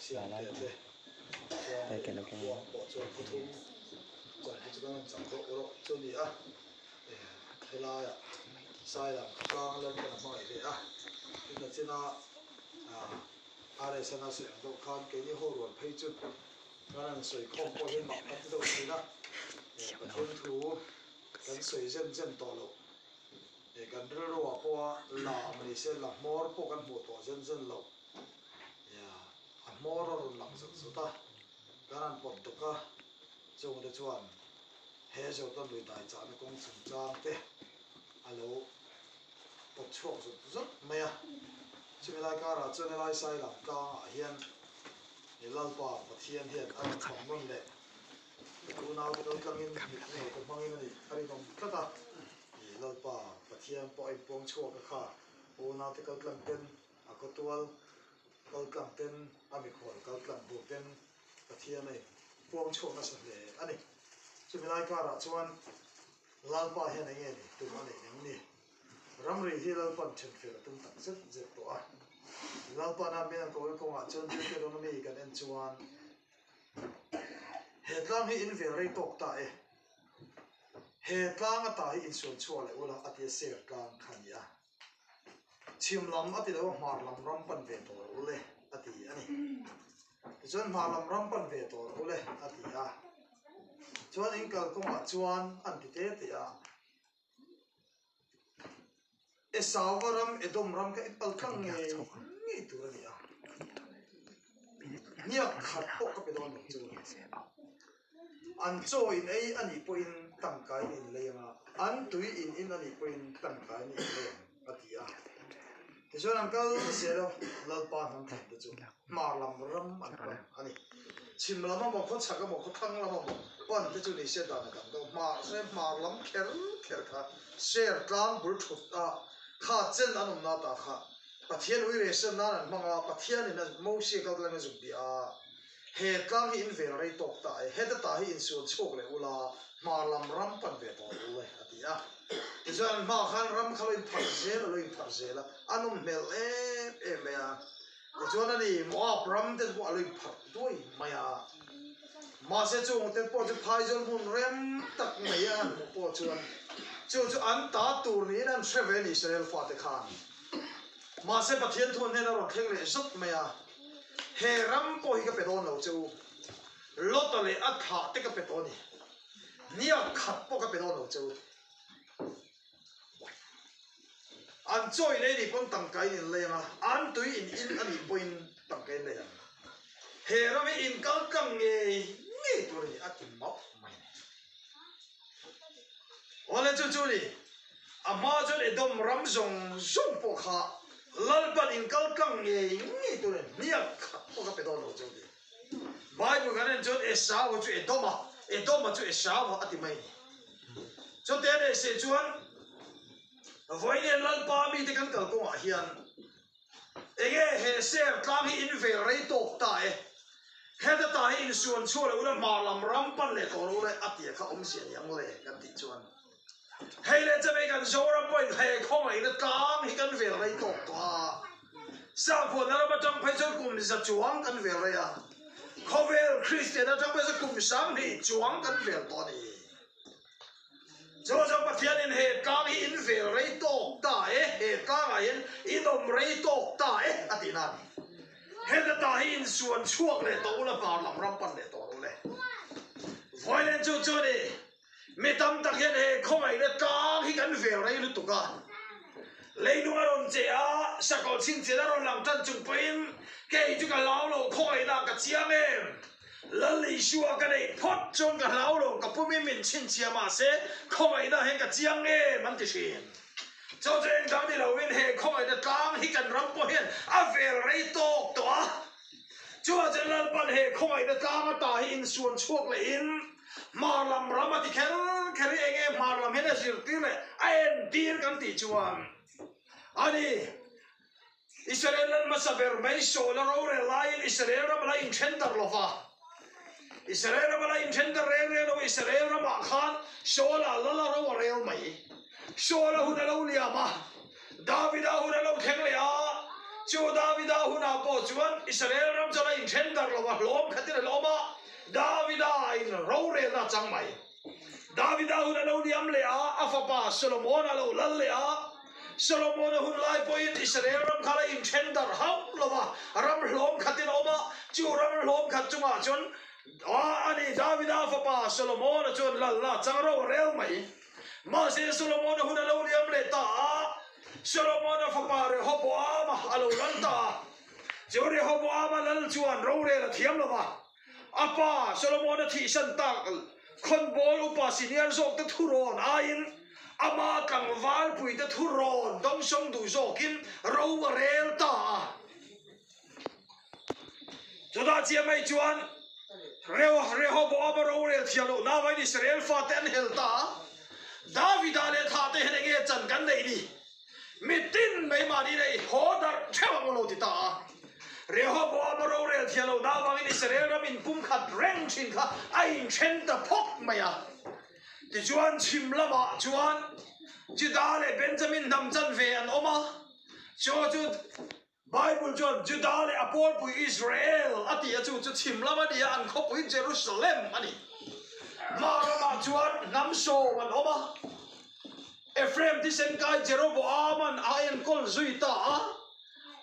Siamtea te chuan a khuang pawh chuan khaw thum chuan te chu kan rawn chang rawk rawk chu a ni a, helaiah Sailam khawtlang Lalpan a hmangaih ve a, tuna china RSN a sawi ang deuh khan keini ho rual phei chu kan han sawi khawm pawh hian mak kan ti deuh thin a, Pathian thu kan sawi zen zen tawh loh. Kan rilruah pawha la ang ni se la hmawr pawh kan hmuh tawh zen zen loh. A hmawr a rawn lang zat zat a, kan han pawt dawk a, chungte chuan he Jordan lui dai chahna kawng chungchang te a lo pawt chhuak zut zut mai a. Chumi lai karah chuan helai Sailam tlangah hian Lalpa Pathian hian a rawn chham nawn leh Unaute kal tlangin mitmei te hmangin a ni a rinawm tlat a, i Lalpa Pathian pawh a inpuang chhuak a kha, unaute kal tlang ten a khawtual kal tlang ten a mikhual kal tlang bur ten Pathian a inpuang chhuak nasa hle a ni. Chumi lai karah chuan Lalpa hian eng nge ni tum a neih eng ni? Ramri hi Lalpan thenfel a tum tak zet zet tawh a, Lalpan a min an kohna kawngah chuan Deuteronomy kan en chuan, He tlang hi in vel rei tawk ta e. He tlang ata hi insual chhuak leh ula a tia ser tlang kha a ni a. Chhim lam a ti lo a hmar lam ram pan ve tawh rawh ule a ti a ni. Tichuan hmar lam ram pan ve tawh rawh ule a ti a. Chuan in kalkawngah chuan an ti te te a. Esauva ram, Edom ram kha i pal tlang ngei ngei tur a ni a. Hniak khat pawh ka pe dawn lo chu. An chaw in ei a nih pawhin tangkain in lei ang a, an tui in in a nih pawhin tangkain in lei ang a ti a. Tichuan an kal zel a, Lalpa hnam thlan te chu. Hmar lam ram an pan a ni. Chhim lam amaw, khawchhak amaw, khawthlang lam amaw pan te chu ni se dan a dang deuh. Hmar se hmar lam kher kher kha ser tlang bul thut a kha chen an awmna ta kha Pathian ui reh sen nan an hmang a, Pathianin a Mosia kal tlang a zuk bia a, he tlang hi in vel rei tawk ta e, heta ta hi insual chhuak leh ula, hmar lam ram pan ve tawh rawh u e a ti a. Tichuan an hmaah khan ram kha lo inpharh zel a lo inpharh zel a, a nawm hmel em em mai a. Tichuan a ni, Moab ram te chu pawh a lo inpharh duai mai a. Mahse chung te pawh chu phaizawl hmun rem tak mai a han hmuh pawh chuan chu chu an ta tur niin an hre ve a ni Israel fate khan. Mahse Pathian thu an hnenah a rawn thleng leh zawt mai a, He ram pawh hi ka pe dawn lo che u, Lota leh a thlah te ka pe tawh a ni, hniak khat pawh ka pe dawn lo che u. An chaw in ei nih pawn tangka in in lei ang a, an tui in in a nih pawhin tangka in lei ang. He ram hi in kal tlang ngei ngei tur a ni a ti mauh mai a ni. Awle chu chu ni, a hma chuan Edom ram zawng zawng pawh kha Lalpan in kal tlang ngei ngei tur a ni, hniak khat pawh ka pe dawn lo chu a ti. Bible kan en chuan Esau chu Edom a, Edom a chu Esau a ti mai a ni. Chute a neih se chuan vawiin Lalpa mite kan kal kawngah hian enge he ser tlang hi in vel rei tawk ta e, heta ta hi insuan chhuah leh ula hmar lam ram pan leh tawh rawh ule a tia kha awmzia ni ang le kan tih chuan hei leh chawei kan Zoram pawhin he khawngaihna tlang hi kan vel rei tawk tawh a, Sakhuana ram atang phei chuan kum za chuang kan vel rei a, khawvel Kristian atang phei chuan kum 20 chuang kan vel tawh a ni. Chu chu Pathianin he tlang hi in vel rei tawk ta e, he tlangah hian in awm rei tawk ta e a tih nan heta ta hi in suan chhuak leh tawh ula hmar lam ram pan leh tawh rawh le. Vawilen chu chu a ni, mi tam tak hian he khawngaihna tlang hi kan vel rei lutuk a, leilung a rawn che a, sakawlh chhinchhian a rawn lang tan chung pawhin kei chu ka hlau lo khawngaihna ka chiang em? Lal Isua ka neih phawt chuan ka hlau lo, ka pum in min chhinchhiah mahse khawngaihna hian ka chiang em an ti thin. Chu chu engdang ni loin he khawngaihna tlang hi kan ram pawh hian a vel rei tawk tawh a. Chuvang chuan Lalpan he khawngaihna tlang ata hi insuan chhuak lehin hmar lam ram a ti kher kher hi enge hmar lam hian a zirtir leh a entir kan tih chuan a ni. Israel lal hmasa ber mai Saul a rorel laiin Israel ram a la inthen dar lo va. Israel ram a la inthen dar reng reng lo, Israel ramah khan Saul a lal a ro a rel mai. Saul a hun a lo liam a, Davida hun a lo thleng leh a. Chu Davida hunah pawh chuan Israel ram chuan a inthen darh lo a, hlawm khatin a la awm a, Davida in rorelna a chang mai. Davida hun a lo liam leh a, a fapa Solomon a lo lal leh a. Solomon-a hun lai pawhin Israel ram kha la inthen darh hauh lo va, ram hlawm khatin a awm a, chu ram hlawm khat chungah chuan a ni, Davida fapa Solomon-a chuan lalna chang ro a rel mai. Mahse Solomon-a hun a lo liam leh ta a, Solomon-a fapa Rehoboam-a a lo lal ta a. Chu Rehoboam-a lal chuan rorel a thiam lo va, a pa Solomon-a thihsan tak khawnbawl upa senior zawkte thurawn aiin ama tlangvalpuite thurawn dawngsawng duh zawkin ro a rel ta a. Chutah chiah mai chuan Rehoboam-a rorel thiam loh navain Israel fate an hel ta a, Davida leh thahte hian enge chan kan neih ni? Mitin mai mahni nei haw darh theuh ang lo ti ta a. Rehoboam-a rorel thiam loh navangin Israel ram inpumkhat reng thin kha a inthen ta phawk mai a. Tichuan chhim lamah chuan Juda leh Benjamin hnam chanve an awm a, chu chu Bible chuan Juda leh a pawlpui Israel a ti a, chu chu chhim lam a ni a, an khawpui Jerusalem a ni. Hma ramah chuan hnam sawm an awm a, Ephraim thisen kai Jeroboam an a enkawl zui ta a,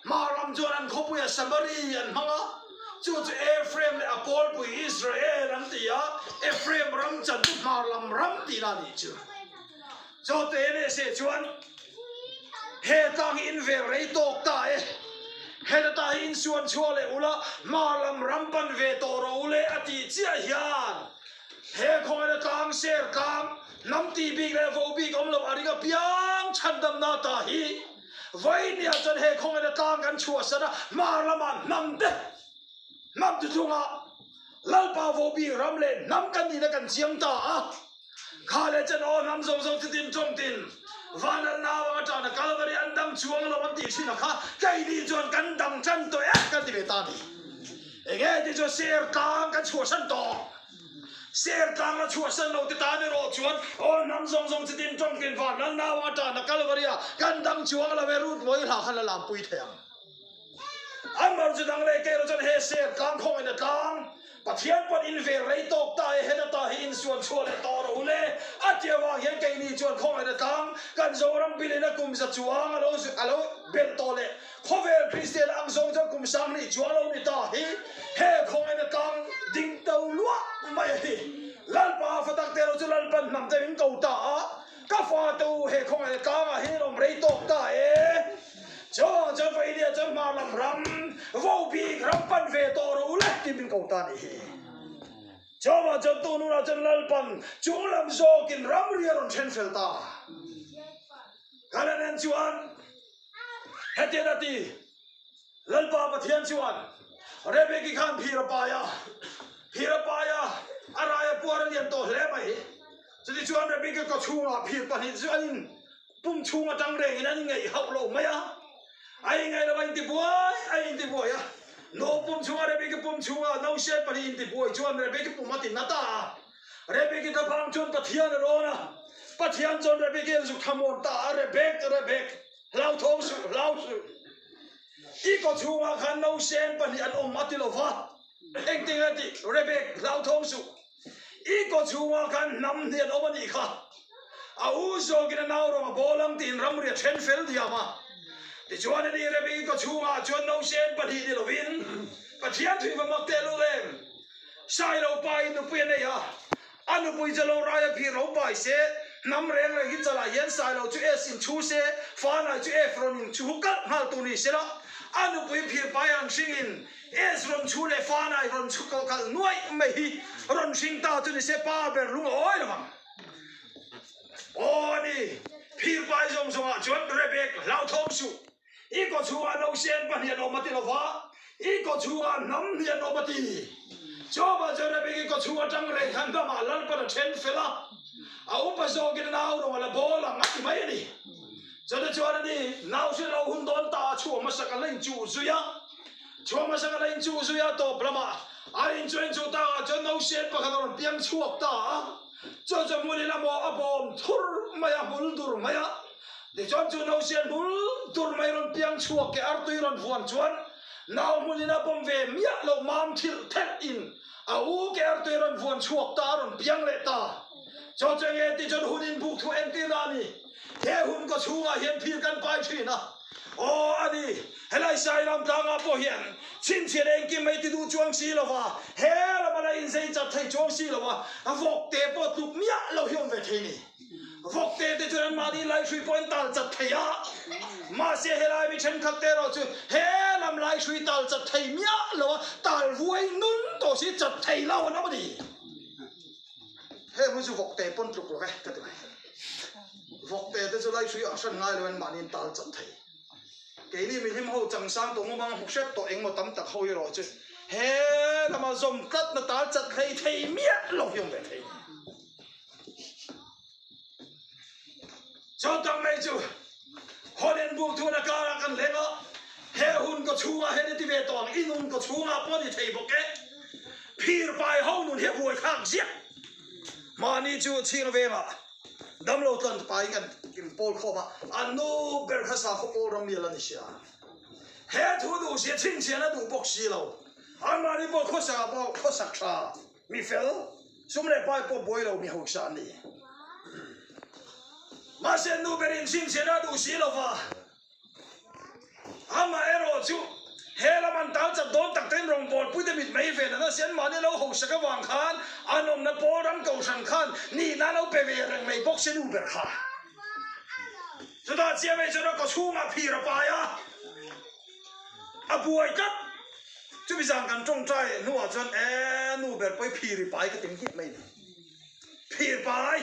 hma ram chuan an khawpuia Samari an hmang a, chu chu Ephraim leh a pawlpui Israel an ti a, Ephraim ram chan chu hmar lam ram tihna a nih chu. Chaw te leh se chuan he tlang hi in vel rei tawk ta e, heta ta hi in suan chhuah leh ula hma lam ram pan ve tawh rawh u le a tih chiah hian he khawngaihna tlang ser tlang hnam tih bik leh vo bik awm lo a ring apiang chhandamna ta hi vawinia chuan he khawngaihna tlang kan chhuahsan a hma lamah hnam te hnam chu chungah Lalpa vo bik ram leh hnam kan nihna kan chiang ta a. Kha leh chen aw hnam zawng zawng chitin tawng tin van an nau anga tan a Kalvari an dang chuang lo an tih thin a kha keini chuan kan dang tan tawh e kan ti ve ta ni. Enge ti chu ser tlang kan chhuahsan tawh. Ser tlang la chhuahsan lo ti tan erawh chuan aw hnam zawng zawng chitin tawng tin van an nau anga tan a Kalvari a kan dang chuang lo e rut mawi hla khan la lampui thei ang. An mar chu dang leh kei erawh chuan he ser tlang khawngin a tlang. Pathian pawn in vel rei tawk ta e, heta ta hi in suan chhuah leh tawh rawh u le. A ti avang hian keini chuan khawngin a tlang. Kan Zoram bilin a kum za chuang a lo a lo belh tawh leh khawvel Kristian ang zawng chuan kum sang hnih chuang lo ni ta hi he khawngin a tlang ding to luah mai a ni. Lalpa fa tak te erawh chu Lalpan hnam te min ko ta a, ka fate u he khawngin a tlangah hian awm rei tawk ta e. Chuan chuan va India chuan hmar lam ram vo bik ram pan ve tawh rawh u le tih min ko ta nih hi. Chuan chuan tu nunah chuan Lalpan chung lam zawkin ramri a rawn then fel ta. Kan en chuan hetiang a ti Lalpa Pathian chuan Rebeki khan phir a pai a, phir a pai a, a rai a puar a lian tawh hle mai. Chutichuan Rebeki kawchhungah phir pahnih chu an in Pum chhung atang rengin an ingaih hauh lo mai a, a ingaih lo a intibuai a intibuai a. No pum chhunga Rebeki pum chhunga no hriat pahnih intibuai chuan Rebeki pum a ti na ta a. Rebeki thlaphang chuan Pathian a rawn a, Pathian chuan Rebeki an zuk thlamuan ta a, Rebek, Rebek, hlauthawng suh, hlau suh. I kaw chhungah khan no sen pahnih an awm a ti lo va, engtin nge tih, Rebek, hlauthawng suh. I kaw chhungah khan hnam hnih an awm a nih kha. A u zawkin a nau rawng a bawl ang tiin ramri a then fel diam a. Tichuan ani Rebeki i kaw chhungah chuan nausên pahnih ni lovin Pathian thui va mak teh lul em? Sailo pa in nupui a nei a, a nupui chu lo rai a phir lo pai se, hnam reng reng hi chalah hian Sailo chu S in chhu se, Fanai chu F rawn in chhu kalh nghal tur ni sela, a nupui phir pai an hringin Es rawn chhu leh Fanai rawn chhu kalh kalh nuaih mai hi rawn hring ta chu ni se pa ber lung a awi lo ang. Aw a ni, phir pai zawng zawngah chuan Rebek hlauthawng suh. I kaw chhungah nausên pahnih an awm a ti lo va, i kaw chhungah hnam hnih an awm a ti. Chuvah chuan Rebek i kaw chhung atang reng khan hnamah Lalpan a then fel a, a upa zawkin a nau rawng a la bawl ang a ti mai a ni. Chutah chuan a ni, nau hre lo hun dawn ta a chhuah hmasak a la inchuh zui a. Chhuah hmasak a la inchuh zui a, tawp lamah a inchuh inchuh takah chuan nausên pakhat a rawn piang chhuak ta a. Chu chu hmun in a maw a bawm thur mai a, hmul dur mai a. Tichuan chu nausian bul tur mai rawn piang chhuak ke artui rawn vuan chuan nau hmunin a pawm ve miah loh mam thilh thelh in a u ke artui rawn vuan chhuak ta a rawn piang leh ta. Chaw chu enge ti chuan hun in buk thu entirna a ni. He hun kaw chhungah hian phir kan pai thin a. Aw a ni, helai Sairam tlangah pawh hian chhinchhiat engkim mai ti duh chuang si lova, he lama la inzei chat thei chuang si lova vawk te pawh tluk miah lo hi awm ve thei ni. Vawk te te chuan anmahni laihrui pawh an tal chat thei a, mahse helai mi thenkhat te erawh chu he lam laihrui tal chat thei miah lo a, tal vuai nun tawh si chat thei lo an awm a ni. Heng hi chu vawk te pawn tluk lo e ka ti mai. Vawk te te chu laihrui ah hran ngai lo in mahni an tal chat thei. Keini mihlim ho changsang tawh ngawm ang hmu hrep tawh engmaw tam tak ho erawh chu he lama zawm tlatna tal chat hlei thei miah lo hi awm ve thei. Chawtak mai chu Holland buk thu na karah kan hleng a, he hun kaw chhungah hian i ti ve tawh ang, i nun kaw chhungah pawh ni thei bawk e. Phir pai ho nun hi a buai thlak ziah. Mahni chu chhing vengah damlo tlan pai kan inpawl khawm a, an nu ber kha sakhaw pawl ram mial a ni sia. He thu duh sia chhinchhian a duh bawk si lo. Anmahni pawh khawsakah pawh khawsak tha. Mi fel, sum leh pai pawh buai lo mi hausa an ni. Mahse nu berin chhinchhian a duh si lova, amaherawh chu he lam an tal chat dawn tak tein rawngbawlpui te mit mai ve nana si anmahni lo hausak avang khan an awmna pawl ram kohhran khan nihna lo pe ve reng mai bawk si nu ber kha. Chutah chiah mai chuan a kawchhungah phir a pai a. A buai tlat. Chumi zan kan tawngtai hnuah chuan e nu ber pawi phir i pai ka ti hmiah mai ni. Phir pai.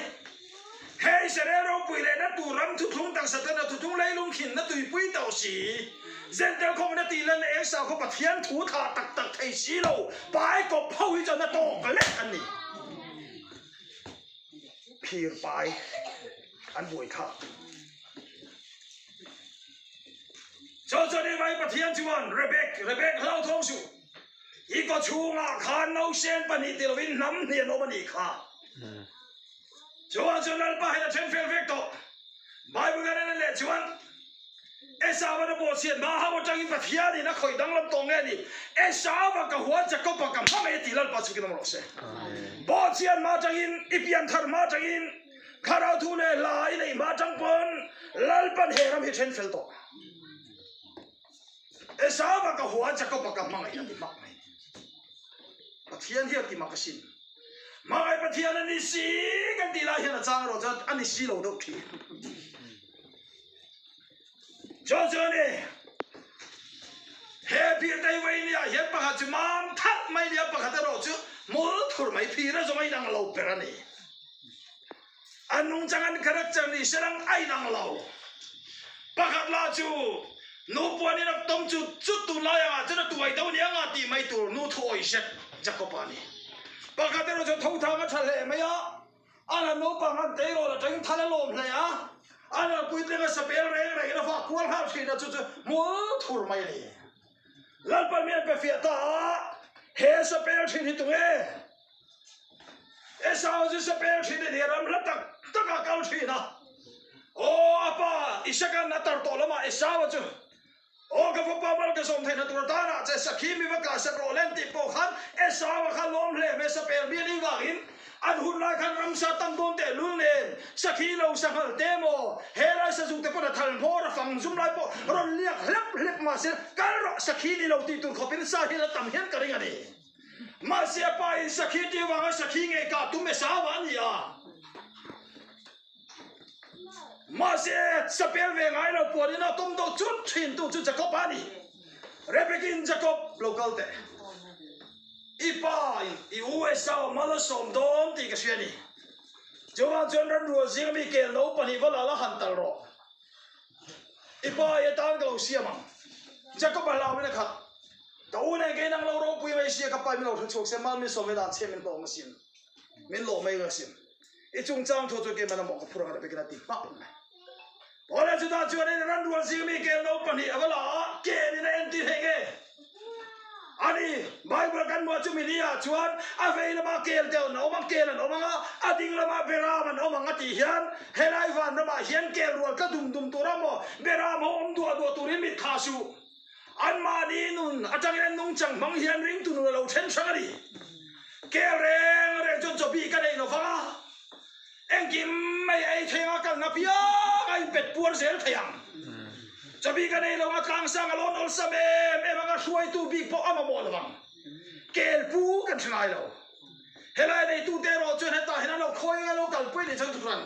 Hei Israel ropui leh na tur ram thuthlung taksa ten a thuthlung leilung khin na tuipui tawh si. Zentel khawng na tih lan eng sakhaw Pathian thu thah tak tak thei si lo pai kawp ho hi chuan na tawk lek an ni. Phir pai an buai thlak. Chaw chuan i vai Pathian chuan, Rebek, Rebek, hlauthawng suh. I kaw chhungah khan nausen pahnih ti lovin hnam hnih an awm a nih kha. Chuan chuan Lalpa hian a then fel vek tawh. Bible kan en leh chuan Esau-a na bawhchhiat hma ho atangin Pathianin a khawih danglam tawh nge ni? Esau-a ka hua Jakob-a ka hma mai a tih Lalpa chhukin awm rawh se. Bawhchhiat hma atangin, i pianthar hma atangin, Thlarau thu leh hla i neih hma atang pawn Lalpan he ram hi then fel tawh. Esau-a ka hua Jakob-a ka hmangaih a ti hmak mai. Pathian hi a ti mak asin. Hmangaih Pathian a ni si kan tih lai hian a chang erawh chuan a ni si lo deuh thin. Chuan chuan ni he phir tei vei nia hian pakhat chu mam thalh mai nia pakhat erawh chu mul thur mai phir a zawng a inang lo ber a ni. A nungchang an character ni serang a inang lo. Pakhat lah chu nu puanin a tawm chu chu tunlai angah chuan a tuai deuh nia nga tih mai tur nu thuawi zet Jacob-a a ni. Pakhat erawh chu tho thang a tha hle mai a, a la naupang an tleirawl atangin thal a lawm hle a, a la puitling a sapel reng rengin a vah kual nghal thin a, chu chu hmul thur mai a ni. Lalpa mi an pe fiah ta a, he sapel thin hi tunge? Esau chu sapel thin a ni, ram hla tak tak a kal thin a. Aw a pa Isaka'n a tar tawh lamah Esau-a chu, Aw ka fapa mal ka zawm theihna tur atanah che sakhi mi va kahsak rawh len tih pawh khan Esau-a kha lawm hle mai sapel bial i vangin an hun lai khan ramsa tam dawn tehlul nen sakhi lo sanghal te maw he lai sazuk te pawn a thal hmawr a fang zum lai pawh rawn liak hlep hlep mahse kal rawh sakhi ni lo tih tur khawpin sa hi la tam hian ka ring a ni. Mahse a pa in sakhi tih avanga sakhi ngei kah tum Esau a ni a. Mahse sapel ve ngai lo puanin a tum deuh chut thin tu chu Jacob a ni. Rebecca-in Jacob lo kal teh. I pa in i u Esau mal a sawm dawn tih ka hria a ni. Chuvang chuan ramrual zinga mi kel no pahnih va la la han tal rawh. I pa i atan ka lo siam ang. Jacob a hlauin a khat. Ka u nen kei nang lo ropui mai sia ka pa min lo hre chhuak se mal min sawm ve dan che min hlawm asin. Min lawm mai asin. I chungchang thu chu keimah lamah ka phur ang Rebecca a ti hmak mai. Awle chutah chuan in ran rual zing mi kel no pahnih a va la a, kel in a entir hei nge? A ni, Bible kan hmuh chumi ni ah chuan a vei lamah kel deuh an awm ang, kel an awm ang a, a ding lamah beram an awm ang a tih hian helai vanramah hian kel rual tla dum dum tur a maw, beram ho awm duah duah turin mit thlah suh. Anmahni nun atangin an nungchang hmang hian ringtu nun a lo then hrang a ni. Kel reng reng chuan chaw bik a nei lo vang a, Engkim mai ei thei anga kalna piang a inpet puar zel thei ang. Chaw bik a nei lo anga tlangsang a lawn awlsam em em anga hruaitu bik pawh a mamawh lo ang. Kel pu kan hre ngai lo. Helai neitute erawh chuan hetah hian an lo khawi anga lo kalpui ni chuan thuhran.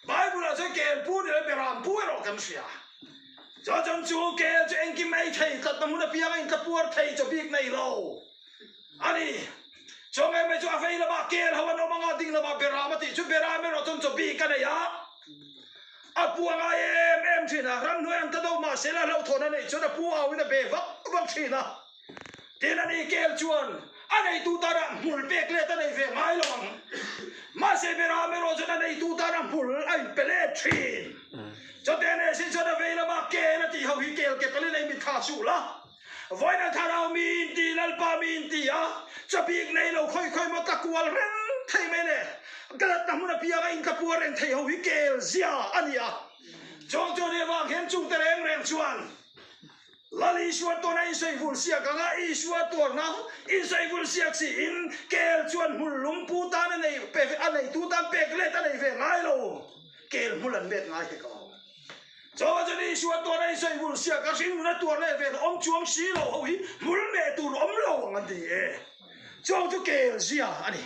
Bible ah chuan kel pu ni lo beram pu erawh kan hria. Chuan chuan chu kel chu engkim ei thei tlatna hmun apianga intla puar thei chaw bik nei lo. A ni. Chaw ngai mai chu a vei lamah kel ho an awm anga ding lamah beram a tih chu beram erawh chuan chaw bik a nei a. A pu a ngai em em thin a, ramhnuai an ta do mah se la hlauhthawn a neih chuan a pu au in a be vak vak thin a. Tin a ni kel chuan a neitu tana hmul pek let a nei ve ngai lo ang. Mahse beram erawh chuan a neitu tana hmul a inpe let thin. Chawte nei sin chuan a vei lamah kel a tih ho hi kel ke palin a inmitthla suh la. Vawiin thlarau mi in ti, Lalpa mi in ti a, chabik nei lo khawi khawi maw tla kual reng thei mai le, Galatna hmun apianga in tla puar reng thei ho hi kel zia a ni a. Chawng chu ni avang hian chungte reng reng chuan Lal Isua tawna insawi vul siak anga Isua tuarna insawi vul siak siin kel chuan hmul lung pu tan a nei pe a neitu tan pek let a nei ve ngai lo, kel hmul an let ngai hek lo. Chaw chuan Isua tuar a insawi vul siak a, hringnun a tuar leh vel awm chuang si lo ho hi hmul meh tur awm lo ang an ti e. Chaw chu kel zia a ni.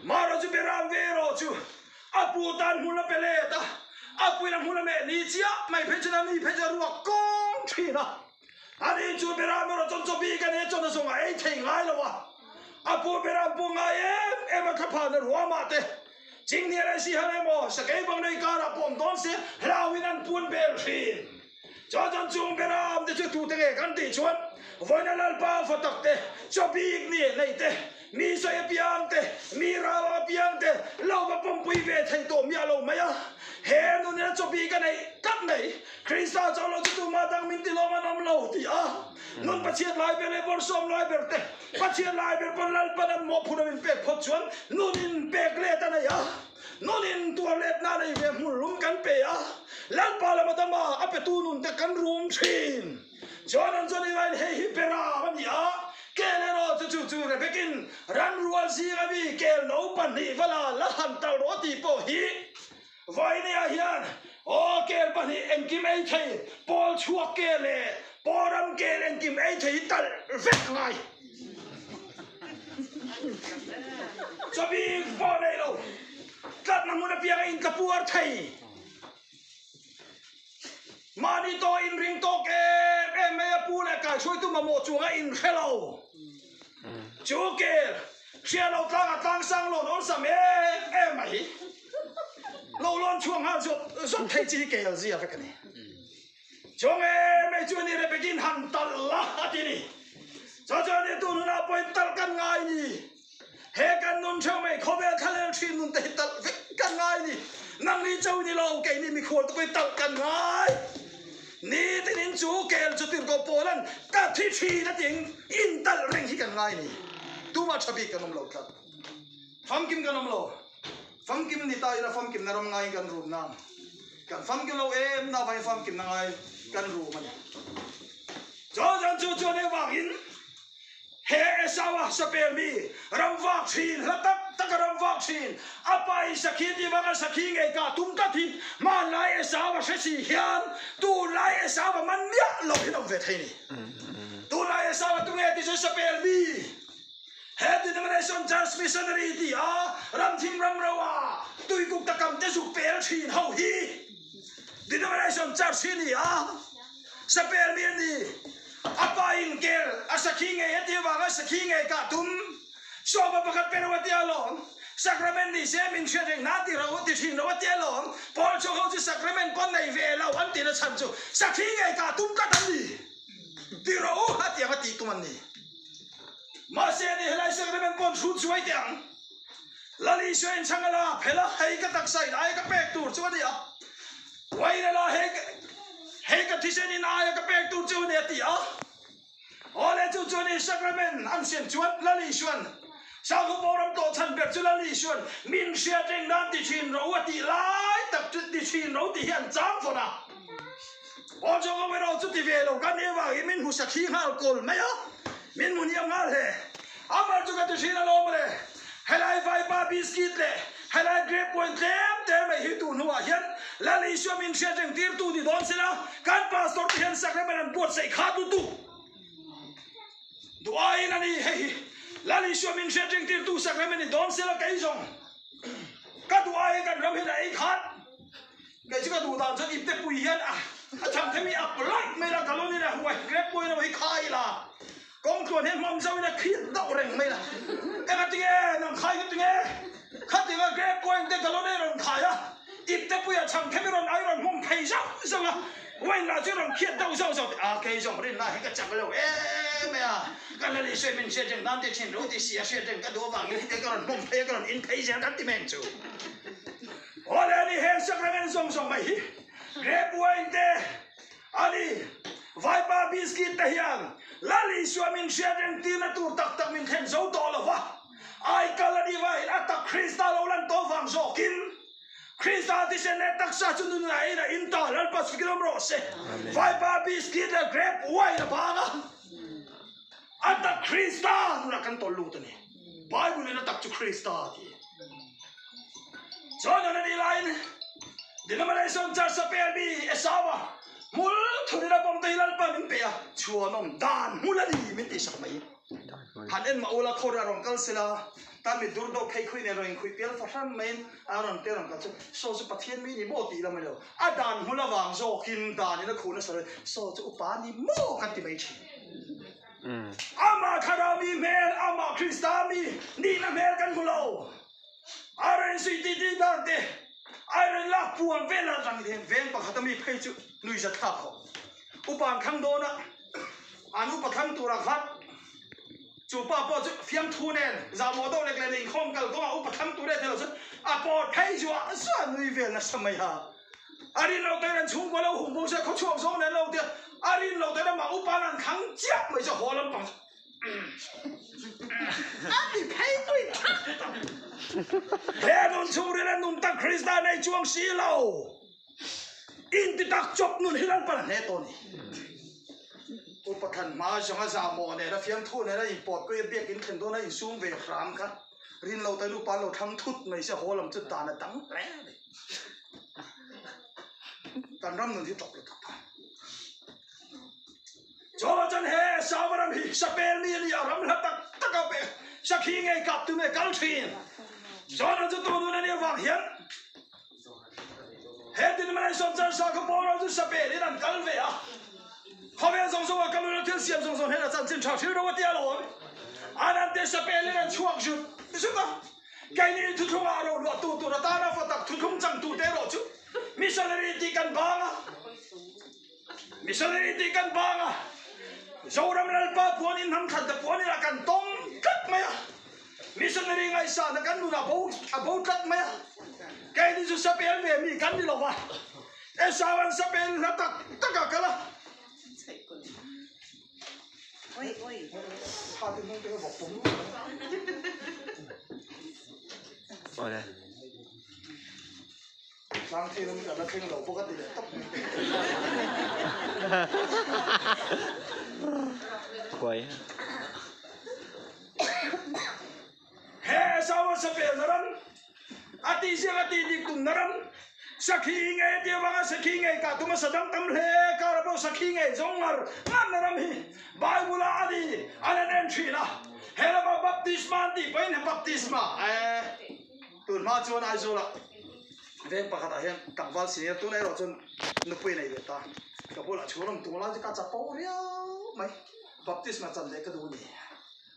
Mara chu Beram ve erawh chu a pu tan hmul a pe let a, a puin a hmul a meh ni chiah mai phei chuan a ni phei chu a ruak kawng thin a. Ani chu Beram erawh chuan chaw bik a ni a, chaw na zawng a ei thei ngai lo a. A pu Beram pawh ngai em em a thlaphan a ruamah te Chinghnial an si han emaw, sakei bang nei karah pawm dawn se, hlauhin an pun bel thin. Chuan chuan chung beram te chu tute nge kan tih chuan, vawiina Lalpa fa tak te, chaw bik ni nei te, mi sawi apiang te, mi rau apiang te lo va pawmpui ve thei tawh miah lo mai a. He nunina chaw bik a neih tlat mai. Krista chaw lo chu tumah dang min ti lawm an awm lo ti a, nun Pathian lai ber leh bawrhsawm lai ber te, Pathian lai ber pawn Lalpan an mawhphurh a min pek phawt chuan nun in pek let a nei a, nun in tuar let na nei ve hmun lum kan pe a, Lalpa lama dama a petu nun te kan rum thin. Chuan an chuan Ivain hei hi Beram a ni a, kel erawh chu chu chu Rebekin ran rual zing ami kel no pahnih vala la han talh rawh tih pawh hi Vainia hian aw kel pahnih engkim ei thei, pawl chhuak kel leh pawram kel engkim ei thei hi talh vek a ngai. Chawbik pawh nei lo, tlatna hmun apianga intla puar thei. Mahni tawh inring tawk em em mai a pu leh kaihruaitu mamawh chuanga inhre lo. Chu kel hria lo tlangah tlangsang lawn awlsam em em mai. Lo lawn chhuak nghal zawt zawt thei chi hi kel zia vek a ni. Chuang em em chu a ni Rebekin han talh la a ti ni. Chuan chuan ni tun hunah pawhin talh kan ngai ni. He kan nun theuh mai khawvel thlalel thin nun te hi talh vek kan ngai ni. Nangni cho ni lo keini mikhual te pawhin talh kan ngai. Nitinin chu kel chu tirhkoh pawlan ka thi thin a ting in talh reng hi kan ngai ni. Tumah tha bik kan awm lo tlat. Famkim kan awm lo. Famkim ni ta ila famkimna ram ngaiin kan rum nang. Kan famkim lo em na vangin famkimna ngai kan rum a ni. Chuan chu chuan engvangin He Esau-a sapelmi ram vak thin, hla tak taka ram vak thin, a pa in sakhi tih vanga sakhi ngei kah tum tlat hi hmanlai Esau-a hre si hian tunlai Esau-a man miah lo hi an awm ve thei ni. Tunlai Esau-a tunge ti chu sapelmi he denomination church missionary ti a ramthim ramro-a tuikuk takam te zuk pel thin ho hi denomination church hi ni a. Sapelmi a ni. A pa in kel a sakhi ngei a ti avanga sakhi ngei kah tum. Sawma pakhat pe lo a ti alawm. Sacrament ni se min hriat reng nan ti ro ti thin lo a ti alawm. Paul chhuak ho chu sacrament pawn nei ve lo an tihna chhan chu sakhi ngei kah tum tlat an ni. Ti ro u a ti ang a tih tum an ni. Mahse ni helai sacrament pawn hrut zuai teh ang. Lal Isua in chhang a la phel a, hei ka taksa in aia ka pek tur chu a ni a. Uain a la, hei hei ka thisen in aia ka pek tur chu a ni a ti a. Awle chu chuan i sacrament an siam chuan Lal Isuan Sakhaw Boram tawh chhan ber chu Lal Isuan min hriat reng nan ti thin ro a tih lai tak chu ti thin ro tih hi an chang fawn a. Aw chu ka erawh chu ti ve lo kan nih avangin min hmu sakhi nghal kawl mai a, min hmu hniam nghal hle. Amar chu ka ti thin alawm le, helai vaipa biscuit leh helai grape wine tlem te mai hi tu hnuah hian Lal Isua min hriat reng tirtu ni dawn sela, kan pastor te hian sacrament an buatsaih kha dutu duh aiin a ni. Hei hi Lal Isua min hriat reng tirtu sacrament ni dawn sela kei zawng ka duh aiin kan ram hian a ei khat. Kei chu ka duh dan chuan ipte pui hian a a chhang thei mi a polite mai la galon in a huai grape pawhin a hi khai la kawng tluan hian hmawm zauhin a khir deuh reng mai la enga tinge nang khai ka tinge khatinga grape wine te galon a rawn khai a ipte pui a chhang thei mi rawn ai rawn hmawm phei zauh zauh a wine lah chu rawn khiat deuh zauh zauh a kei zawng rin lai hi ka chak lo em mai a ka la leh sawi min hriat reng nan te thin ro ti si a hriat reng ka duh avangin heti ka rawn hmawm phei a ka rawn in phei zel kan ti mai ang chu. Awle a ni, heng sacrament zawng zawng mai hi grape wine te a ni, vaipa biscuit te hian Lal Isua min hriat reng tirna tur tak tak min thlen zo tawh lo va, ai kal a nih vangin a tak Krista lo lan tawh vang zawkin Krista thisen leh taksa chu nunah in a in ta, Lalpa chu kilawm rawh se. Vaipa biscuit leh grape wine a bang a, a tak Krista nunah kan tawlh lut a ni. Bible in a tak chu Krista a ti. Chuan an anih laiin denomination church a pel mi Esau-a hmul thun in a bawm te hi Lalpa min pe a, chhuanawm dan hmul a ni min tihsak mai. Han en mah ula khawr a rawn kal sela, tan mi dur deuh phei khuih nen rawn inkhuih pial fahran maiin a rawn te rawn kal chu saw chu Pathian mi ni maw tih lam a ni lo. A dan hmul avang zawkin dan in a khuh nasa lo, saw chu upa ni maw kan ti mai thin. Amah Thlarau mi hmel, amah Krista mi nihna hmel kan hmu lo. Iron sui ti ti dan te, iron lak puan vel atang hian veng pakhat a mi phei chu nuihza thlak khawp. Upa an thlang dawn a, an upa thlang turah khan chu pa pawh chu fiamthu nen zahmawh deuh lek leh inkhawm kal kawngah upa thlang tur e thei lo chuan a pawt phei zuah zuah nui vel nasa mai ha. A rin loh te'n an chhungkua lo hung bawk se, khawchhuak zawng nen lo te, a rin loh te'n amah upa an thlang chiah mai chu haw lampang chu a ti phei tui thak tak. He nun chhungril a nun tak Krista nei chuang si lo. Inti tak chawp nun hi Lalpan a hne tawh a ni. Upa Than hma zawng a zahmawh nen a fiamthu nen a inpawtpui a biakin thlen dawn a insum ve hram kha rin loh te'n upa an lo thlang thut mai se haw lam chu dan a dang hle a ni. Kan ram nun hi tawp lutuk ta. Chawma chuan he Esau ram hi Sapel mi a ni a, ram hla tak tak a pe sakhi ngei kap tu nge kal thin. Chawna chu tu nun a nih avang hian he tin man sawm chan sa khaw pawl chu Sapel in an kal ve a. Khawvel zawng zawng a kal ula thil siam zawng zawng hnen a chanchin tha hril ro a tia lo. An an te Sapel in an chhuak zut zut a. Keini thuthlungah ro luahtu tur atana fa tak thuthlung changtute erawh chu missionary tih kan bang a, missionary tih kan bang a, Zoram Lalpa puanin hnam thlan te puanin ah kan tawng tlat mai a, missionary ngaihsahna kan nun a bo a bo tlat mai a, keini chu sapel ve mi kan ni lo va, Esau an sapel hla tak tak a kal a. He Esau a sapel na ram, a tih ziak a tih dik tum na ram, sakhi ngei a tih avanga sakhi ngei kah tum a sadang tam hle kar a pawh sakhi ngei zawng ngar ngar na ram hi Bible ah a ni an han en thin a, he lama baptisma an tih pahin he baptisma eh tun hma chuan Aizawl ah veng pakhat ah hian tlangval senior tuna erawh chuan nupui a nei ve ta, ka bulah chhung ram tung lai chu ka chapo riau mai, baptisma chan leh ka duh a ni.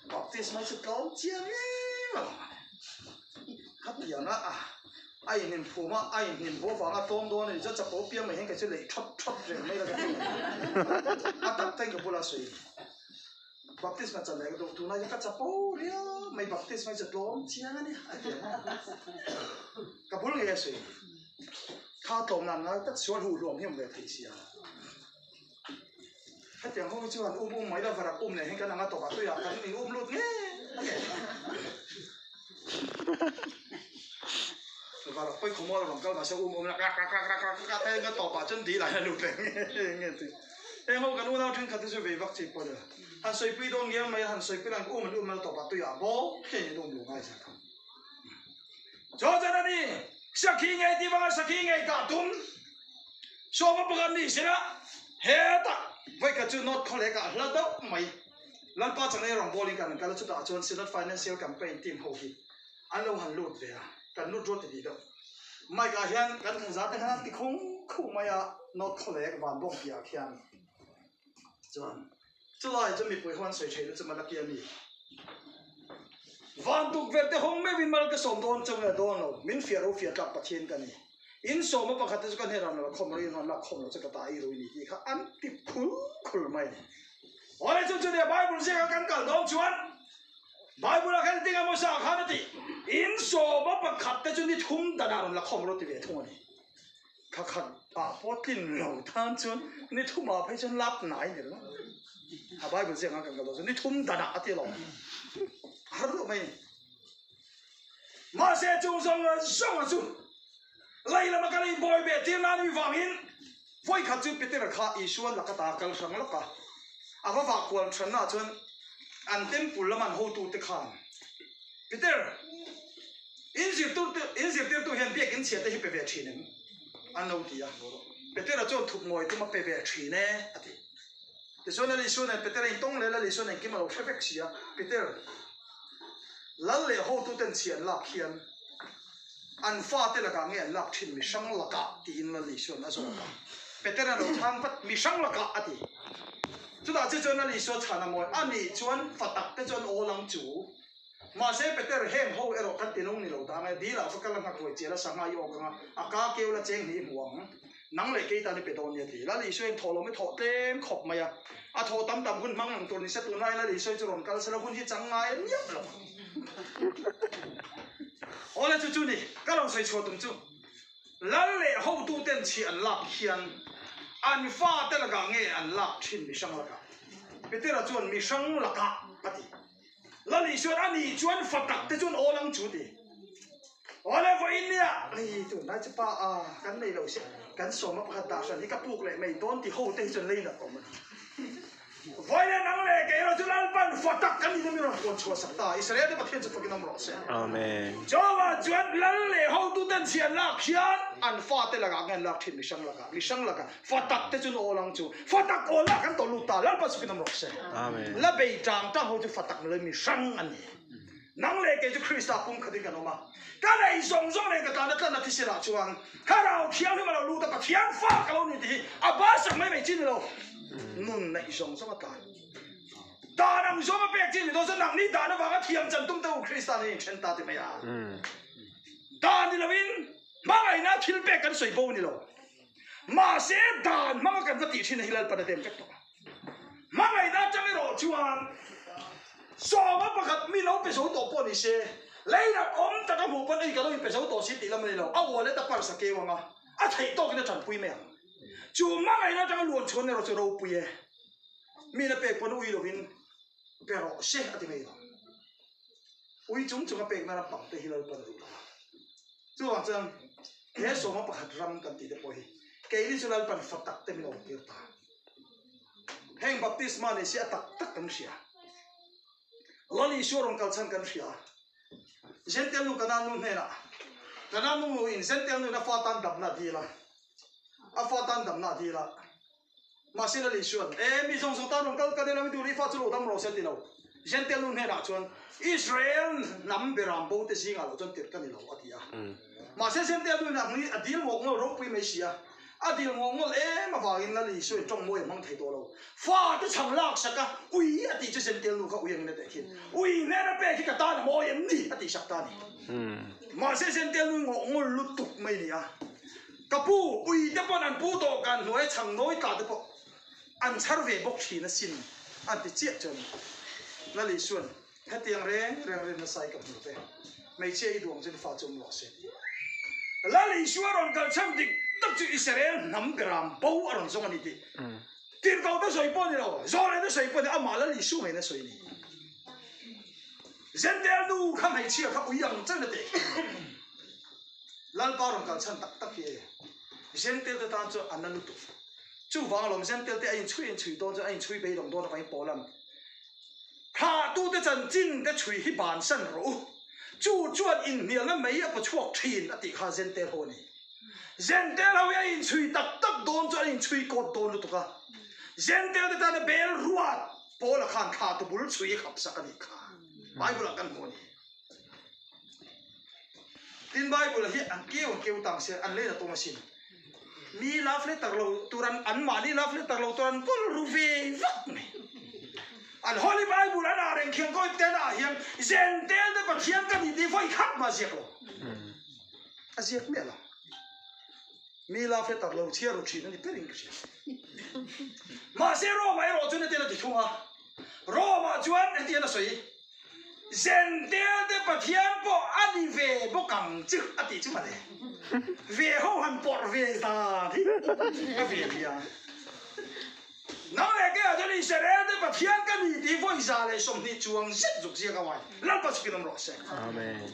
Baptisma chu tlawm chiang em a lo Khatianga a a inhnim phum a, a inhnim haw vanga tlawm dawn a ni chuan chapo piang mai hian kei chu leih thawt thawt reng mai la ka ti. A tak ten ka bula sawi Baptisma chan leh ka duh tunah hian ka chapo riau mai Baptisma chu tlawm chiang a ni a ti ang a. Ka bul ngei a sawi. Kha tlawm nan ngai tak sual huh hluam hi awm ve thei sia. Hetiang ho hi chu han um um mai la varak um leh hian kan anga tawpah tuiah kan in um lut nge nge. Varak pawi khawmual a rawn kal mahse um um la kak kak kak kak kak kak te nga tawpah chuan dil ah hian a lut leh nge nge tih. Heng ho kan unau thenkhat te chu vei vak chi pawh ni lo. Han sawipui dawn ngiang mai a, han sawipui lan um an um la tawpah tuiah bawk hian in um luh ngai zat ang. Chaw chan a ni, sakhi ngei tih vanga sakhi ngei kah tum sawma pakhat ni sela hetah vawikhat chu North Khawlek ah hla deuh mai Lalpa Chanei rawngbawlin kan kal a, chutah chuan Synod Financial Campaign team ho hi an lo han lut ve a, kan lut ruat ti tih deuh. Mic ah hian kan thanza te khan an ti khung khuh mai a, North Khawlek Vanbawng piah ah khian chuan Chulai chu mipui ho an sawi theih na chu Malaki a ni. Van tukverh te hawng meuhin mal ka sawm dawn chauh nge dawn lo, min fiah ro fiah tlak Pathian ka ni. In sawma pakhat te chu ka hnen ran lo khawm ro in hawn lak khawm lo chu ka ta i rui ni tih kha an ti khul khul mai ni. Awle chu chu nia Bible ziaka kan kal dawn chuan Bible ah khan tinga Mosa khan a ti in sawma pakhat te chu ni thum danah rawn la khawm ro ti ve thung a ni. Thla khat ah pawh tlin lo tan chuan ni thum ah phei chuan lap nai ni ringawt. A Bible ziak ang kan kal dawn chuan ni thum dan ah a ti lo. Har deuh mai. Mahse chung zawng zawng a chu lei lama kan inbawi ve tir nan mi vangin vawi khat chu Peter kha Isua laka ta kal hrang lawk a. A va vah kual than na chuan an temple lama an hotu te khan Peter In zirtirtu in zirtirtu hian biakin chhia te hi pe ve thin em? An lo ti a. Petera chuan thup ngawi tum a pe ve thin e, a ti. Tichuan Lal Isua nen Petera intawng leh Lal Isua nen kim a lo hre vek si a. Peter, Lal leh hotuten chhia an lak hian an fate lakah nge an lak thin mi hrang lakah? tiin Lal Isua'n a zawt a. Petera lo chhang vat, Mi hrang lakah, a ti. Chutah che chuan Lal Isua chhan a mawi, A nih chuan fa tak te chuan awl ang chu. Mahse Peter, heng ho erawh kan ti nung ni lo ta ang e, dil ah va kal a nghak ruai chial a sangha i awk ang a, a ka keu la cheng hnih i hmu ang. Nang leh kei tan i pe dawn nia ti. Lal Isua in thawh lo mi thawh tlem khawp mai a, a thawh tam tam hun hmang ang tur ni se tunlai Lal Isua chu rawn kal sela hun hi chang ngai miah lo ang. Awle chu chu ni, ka lo sawi chhuah tum chu Lal leh hotu ten chhi an lak hian an fate lakah nge an lak thin mihrang lakah? Petera chuan mihrang lakah a ti. Lal Isuan a nih chuan fa tak te chuan awl ang chu ti. Awle vawiin nia hei tunlai chu pa a kan nei lo sia kan sawma pakhat dah hran hi ka puk leh mai dawn ti ho te hi chuan lei nat awm a ni. Vawiin nang leh kei erawh chu Lalpan fa tak kan nih na min rawn puan chhuah sak ta. Israel te Pathian chu fakin awm rawh se. Amen. Jehovah chuan lal leh hotuten chhian lak hian an fate lakah nge an lak thin mihrang lakah mihrang lakah Fa tak te chu awl ang chu. Fa tak awl ah kan tawh lut ta. Lalpa chu kinam rawh se. Amen. La bei tang tang ho chu fa tak nilo in mi hrang an ni. Nang leh kei chu Krista pum khat in kan awm a. Ka nei zawng zawng nen ka tlan a tlan a thisen ah chuan Thlarau Thianghlim a lo lut a Pathian fa ka lo ni tih hi a basak mai mai chi ni lo. Nun neih zawng zawng a tlan. Dan ang zawng a pek chi ni dawn chuan nangni dan avanga thiam chan tum te u Krista nen in then ta ti mai a. Dan ni lo in hmangaihna thil pek kan sawi bo ni lo. Mahse, dan hmanga kan va tih thin a hi Lalpan a dem vek tawh a. Hmangaihna atang erawh chuan sawma pakhat mi lo pe zo tawh pawh ni se, leirat awm taka hmuh pawn ei ka lo inpe zo tawh si tih lam a ni lo, a wallet a purse a keu ang a, a theih tawkin a tanpui mai ang. Chu hmangaihna atanga luan chhuan erawh chu ropui e. Mina pek pawn ui lovin pe rawh se a ti mai lo. Ui chung chunga pekna ram pang te hi Lalpan a duh lo a. Chuvang chuan he sawma pakhat ram kan tih te pawh hi keini chu Lalpan fa tak te min awm tir ta. Heng baptisma ni si a tak tak kan hria. Lal Isua rawn kal chhan kan hria. Zentel nu Kanaan nu hnenah Kanaan nu in Zentel nu in a fa tan damna a dil a. A fa tan damna a dil a. Mahse Lal Isua'n, E, mi zawng zawng tan rawn kal ka nilo, i duh leh i fa chu lo dam rawh se a ti lo. Jentail nu hnenah chuan, Israel hnam beram bo te zingah lo chuan tirh ka ni lo, a ti a. Mahse Jentail nu in a hmui a dil ngawk ngawl ropui mai si a. A dil ngawk ngawl em avangin Lal Isua'n tawng mawi a hmang thei tawh lo. Fa te chhang lak sak a, ui a tih chu Jentail nu kha ui angin a teh thin. Ui hnena pek hi ka tan a mawi em ni? a tih sak ta a ni. Mahse Jentail nu ngawk ngawl lutuk mai a ni a. Ka pu, ui te pawn an pu dawhkan hnuai chhang nawi tla te pawh an chhar ve bawk thin asin an ti chiah chuan Lal Isua'n hetiang reng reng rin nasa i ka hmu ve, hmeichhia i duang chuan i fa chu awm rawh se ti. Lal Isua rawn kal chhan dik tak chu Israel hnam beram bo a rawn zawng a ni tih. Tirhkohte sawi pawh ni lo, Zawlnete sawi pawh ni lo, amah Lal Isua ngeiin a sawi a ni. Zentel nu kha hmeichhia kha ui ang chauhin a teh khin. Lalpa rawn kal chhan tak tak hi e. Zentel te tan chuan a na lutuk. Chuvang alawm Zentel te a inchhui a inchhui dawn chuan a inchhui beidawng dawn avangin Paulan Thlahtute chanchin te chhui hi bansan rawh u. Chu chuan inhnialna mai a pawchhuak thin a tih kha Zentel ho a ni. Zentel ho hi a inchhui tak tak dawn chuan a inchhui kawt dawn lutuk a. Zentel te tana bel ruat Paula khan thla tu bul chhui a khap sak a nih kha. Bible ah kan hmu a ni. Tin Bible hi an keu an keu tang se an leina tawng asin. Mi love letter lo tur an an mahni love letter lo tur an kawl ru ve vak mai. An Holy Bible an ah reng khian kawi te na ah hian Zentel te Pathian ka ni tih vawi khat mah ziak lo. A ziak miah lo. Mi love letter lo chhiar ru thin a ni ber in ka hria. Mahse Rome ah erawh chuan hetiang a ti thung a. Rome ah chuan hetiang a sawi. Zentel te Pathian pawh a ni ve bawk ang chu a tih chu mawle. Ve ho han pawrh ve dan hi ka ve bia. Nang leh keiah chuan Israel te Pathian ka ni tih vawi 120 chuang zet zuk ziak a uai. Lalpa chhukin awm rawh se. Amen.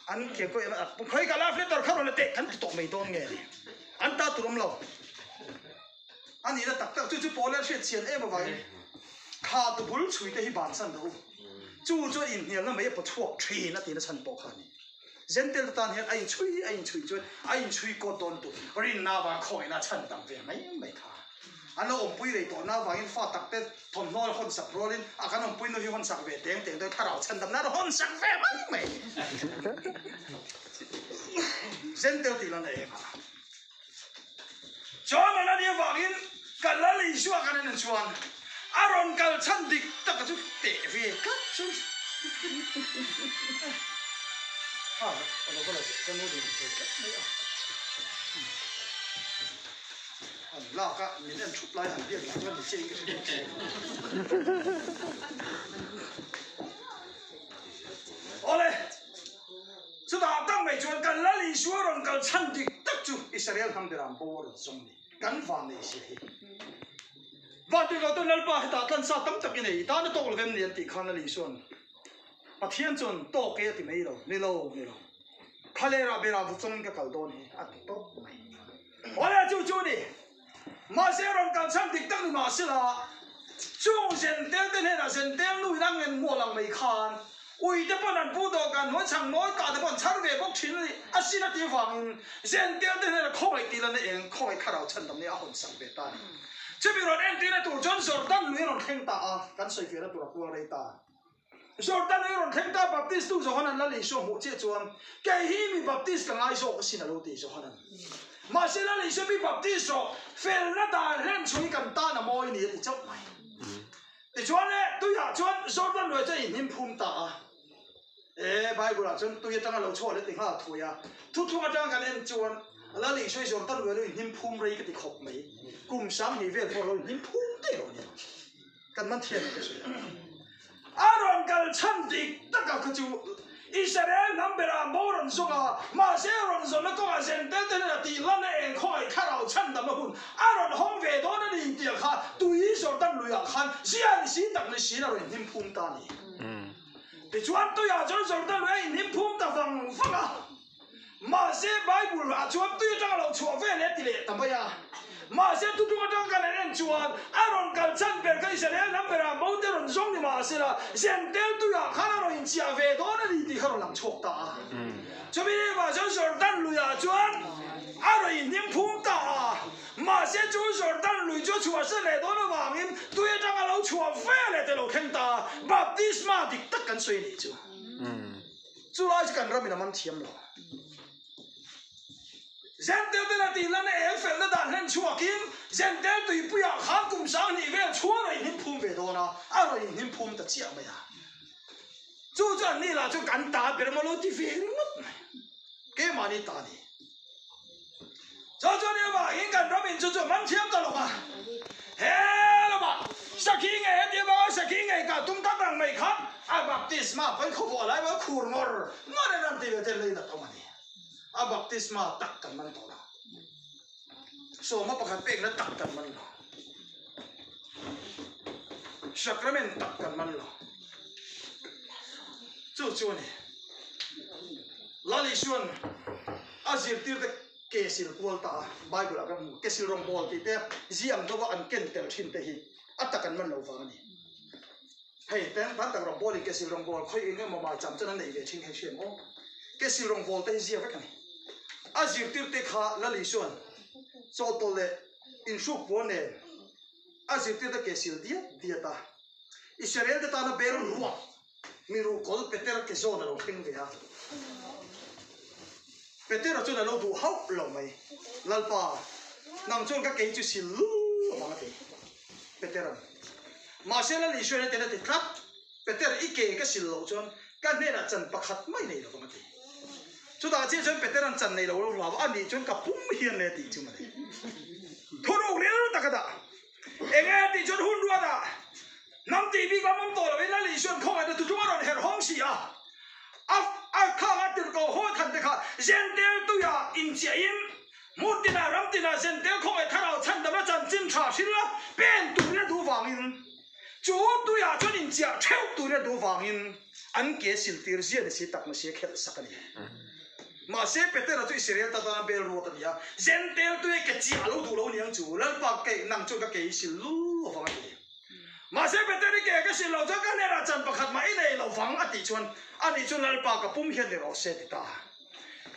An ke kawi a khawi ka love letter kha rawn la teh kan ti tawh mai dawn nge ni. An ta tur awm lo. A nihna tak tak chu chu pawl a hriat chian em avangin kha tu bul chhui te hi bansan rawh u. Chu chuan inhnialna mai a paw chhuak thin a tihna chhan pawh kha a ni. Zentel te tan hian a inchhui a inchhui chuan a inchhui kawt dawn tu rinna avang khawngaihna a chhan dang ve mai mai kha. An lo awmpui rei tawhna avangin fa tak te thawmhnaw a hawn sak rualin a kan awmpui nu hi hawn sak ve teng teng dawn thlarau chhan damna a hawn sak ve mai mai. Zentel tih lan a eng a. Chuan an ani avangin ka Lal Isua kan en chuan a rawn kal chhan dik taka chu teh ve tlat chu ha a lo va la ka nu din thei tlat mai a an lak a min en thup lai han biak lah chuan ni chiah in ka hre bawk si Awle. Chutah tak mai chuan kan Lal Isua rawn kal chhan dik tak chu Israel hnam beram bo a rawn zawng ni. Kan van nei zia hi. Van tirh lo ten Lalpa hetah tlansa tam tak i nei, i tan a tawk lo vem ni an tih khan Lal Isua'n Pathian chuan tawk e a ti mai lo, ni lo, ni lo. Khalerah berah vu chawngin ka kal dawn hi a ti tawp mai. Awle chu chu ni. Mahse rawn kal chhan dik tak ni mahsela chung zentel te hnenah zentel nu in a ngen mual ang mai khan ui te pawn an pu dawhkan hnuai chhang nawi kah te pawh an chhar ve bawk thin a ni. A sin a tih avangin zentel te hnenah khawngaih tih lan a eng khawngaih thlarau chhandam nia a hawn sak ve ta a ni. Chumi rawn entirna tur chuan Jordan lui a rawn thleng ta a, kan sawi fiahna tur a kual rei ta. Jordan ei rawn thleng ta Baptist tu Johanan Lal Isua hmuh chiah chuan, Kei hi mi Baptist ka ngai zawk asin a lo ti Johanan. Mahse Lal Isua mi Baptist rawh, felna dan hlen chhung hi kan tan a mawi ni a ti chauh mai. Tichuan le, tuiah chuan Jordan luai chuan inhnim phum ta a. E, Bible ah chuan tui atanga lo chhuah leh ti nghal thui a. Thuthlung atanga kan en chuan Lal Isua hi Jordan luai lo inhnim phum rei ka ti khawp mai. Kum 2000 vel pawh lo inhnim phum daih lo a ni. Kan man thiam ang ka sawi a. A rawn kal chhan dik taka kha chu Israel hnam berah bo rawn zawng a, mahse a rawn zawnna kawngah zentel te hnenah tih lan a eng khawngaih thlarau chhandam a hun a rawn hawng ve dawn a ni tih kha tui Jordan luiah khan zia ni si tak ni siin a rawn inhnim phum ta a ni. Tichuan tuiah chuan Jordan lui a inhnim phum ta vang vang a. Mahse, Bible ah chuan tui atanga lo chhuah ve leh ti leh ta mai a. Mahse, tutung atanga kan han en chuan a rawn kal chhan ber kha Israel hnam berah bo te rawn zawng ni mahsela Zentel tuiah khan a rawn inchiah ve dawn a ni tih kha rawn lang chhuak ta a. Chumi vah chuan Jordan luiah chuan a rawn inhnim phum ta a. Mahse, chu Jordan lui chu a chhuahsan leh dawn avangin tui atanga lo chhuah ve leh te lo thleng ta a. Baptisma dik tak kan sawi a nih chu. Chu lai chu kan ramin a man thiam lo. Zentel ten a tih lan a eng felna dan hlen chhuakin Zentel tuipuiah khan kum 2000 vel chhuang a inhnim phum ve dawn a, a rawn inhnim phum ta chiah mai a. Chu chu an ni lah chu kan ta ber maw lo ti ve ringawt mai. Keimahni ta a ni. Chu chu ni avangin kan ramin chu chu a man thiam ta lo va. He lamah sakhi ngei heti avanga sakhi ngei kah tum tak ang mai khan a baptisma pawn khawvawh lai mai khur ngawr ngawr in an ti ve te lei nat awm a ni. A baptisma tak kan man tawh lo. Sawma pakhat pekna tak kan man lo. Sacrament tak kan man lo. Chu chu a ni. Lal Isuan a zirtirte ke sil kual ta a, Bible ah kan hmu, ke sil rawngbawl tih te ziang deuha an ken tel thin te hi a tak an man lo vang a ni. Hei ten tan tak rawngbawl in ke sil rawngbawl khawi eng emaw mai cham chuan an nei ve thin hei hriam aw. Ke sil rawngbawl te hi zia vek a ni. A zirtirte kha Lal Isuan chawhtawlh leh inhruk puan nen a zirtirte ke sil diat diat a. Israel te tana bel ruak mi ruhkawl Petera ke zawn a lo thleng ve a. Petera chuan a lo duh hauh lo mai. Lalpa, nang chuan ka kei chu sil lu avang a ti. Petera'n. Mahse Lal Isua'n a ten a ti tlat, Peter, i ke ka sil loh chuan ka hnenah chan pakhat mai nei lovang a ti. Chutah chiah chuan Petera'n chan nei lo lo hlau a, anih chuan ka pum hian le tih chu mawle. Thuruk ril tak a dah. Enge tih chuan hun ruat ah hnam tih bik lam awm tawh lovin Lal Isua'n khawngaihna tutum a rawn herh hawng si a. A a khang a tirhkoh haw than te kha Zentel tuiah inchiahin hmun tinah ram tinah Zentel khawngaih thlarau chhandamna chanchin tha hril a pen turin a duh vangin chu tuiah chuan inchiah theuh turin a duh vangin an ke siltir zia ni si tak na si a khelh sak a ni. Mahse, Petera chu Israel ta tana bel ruat a ni a, Zentel tui ke chiah a lo duh lo niang chu, Lalpa kei, nang chuan ka ke i sil lu avang a ti. Mahse, Peter i ke ka sil lo chuan ka hnenah chan pakhat mah i nei lo vang a tih chuan, ani chu Lalpa ka pum hian ni rawh se ti ta.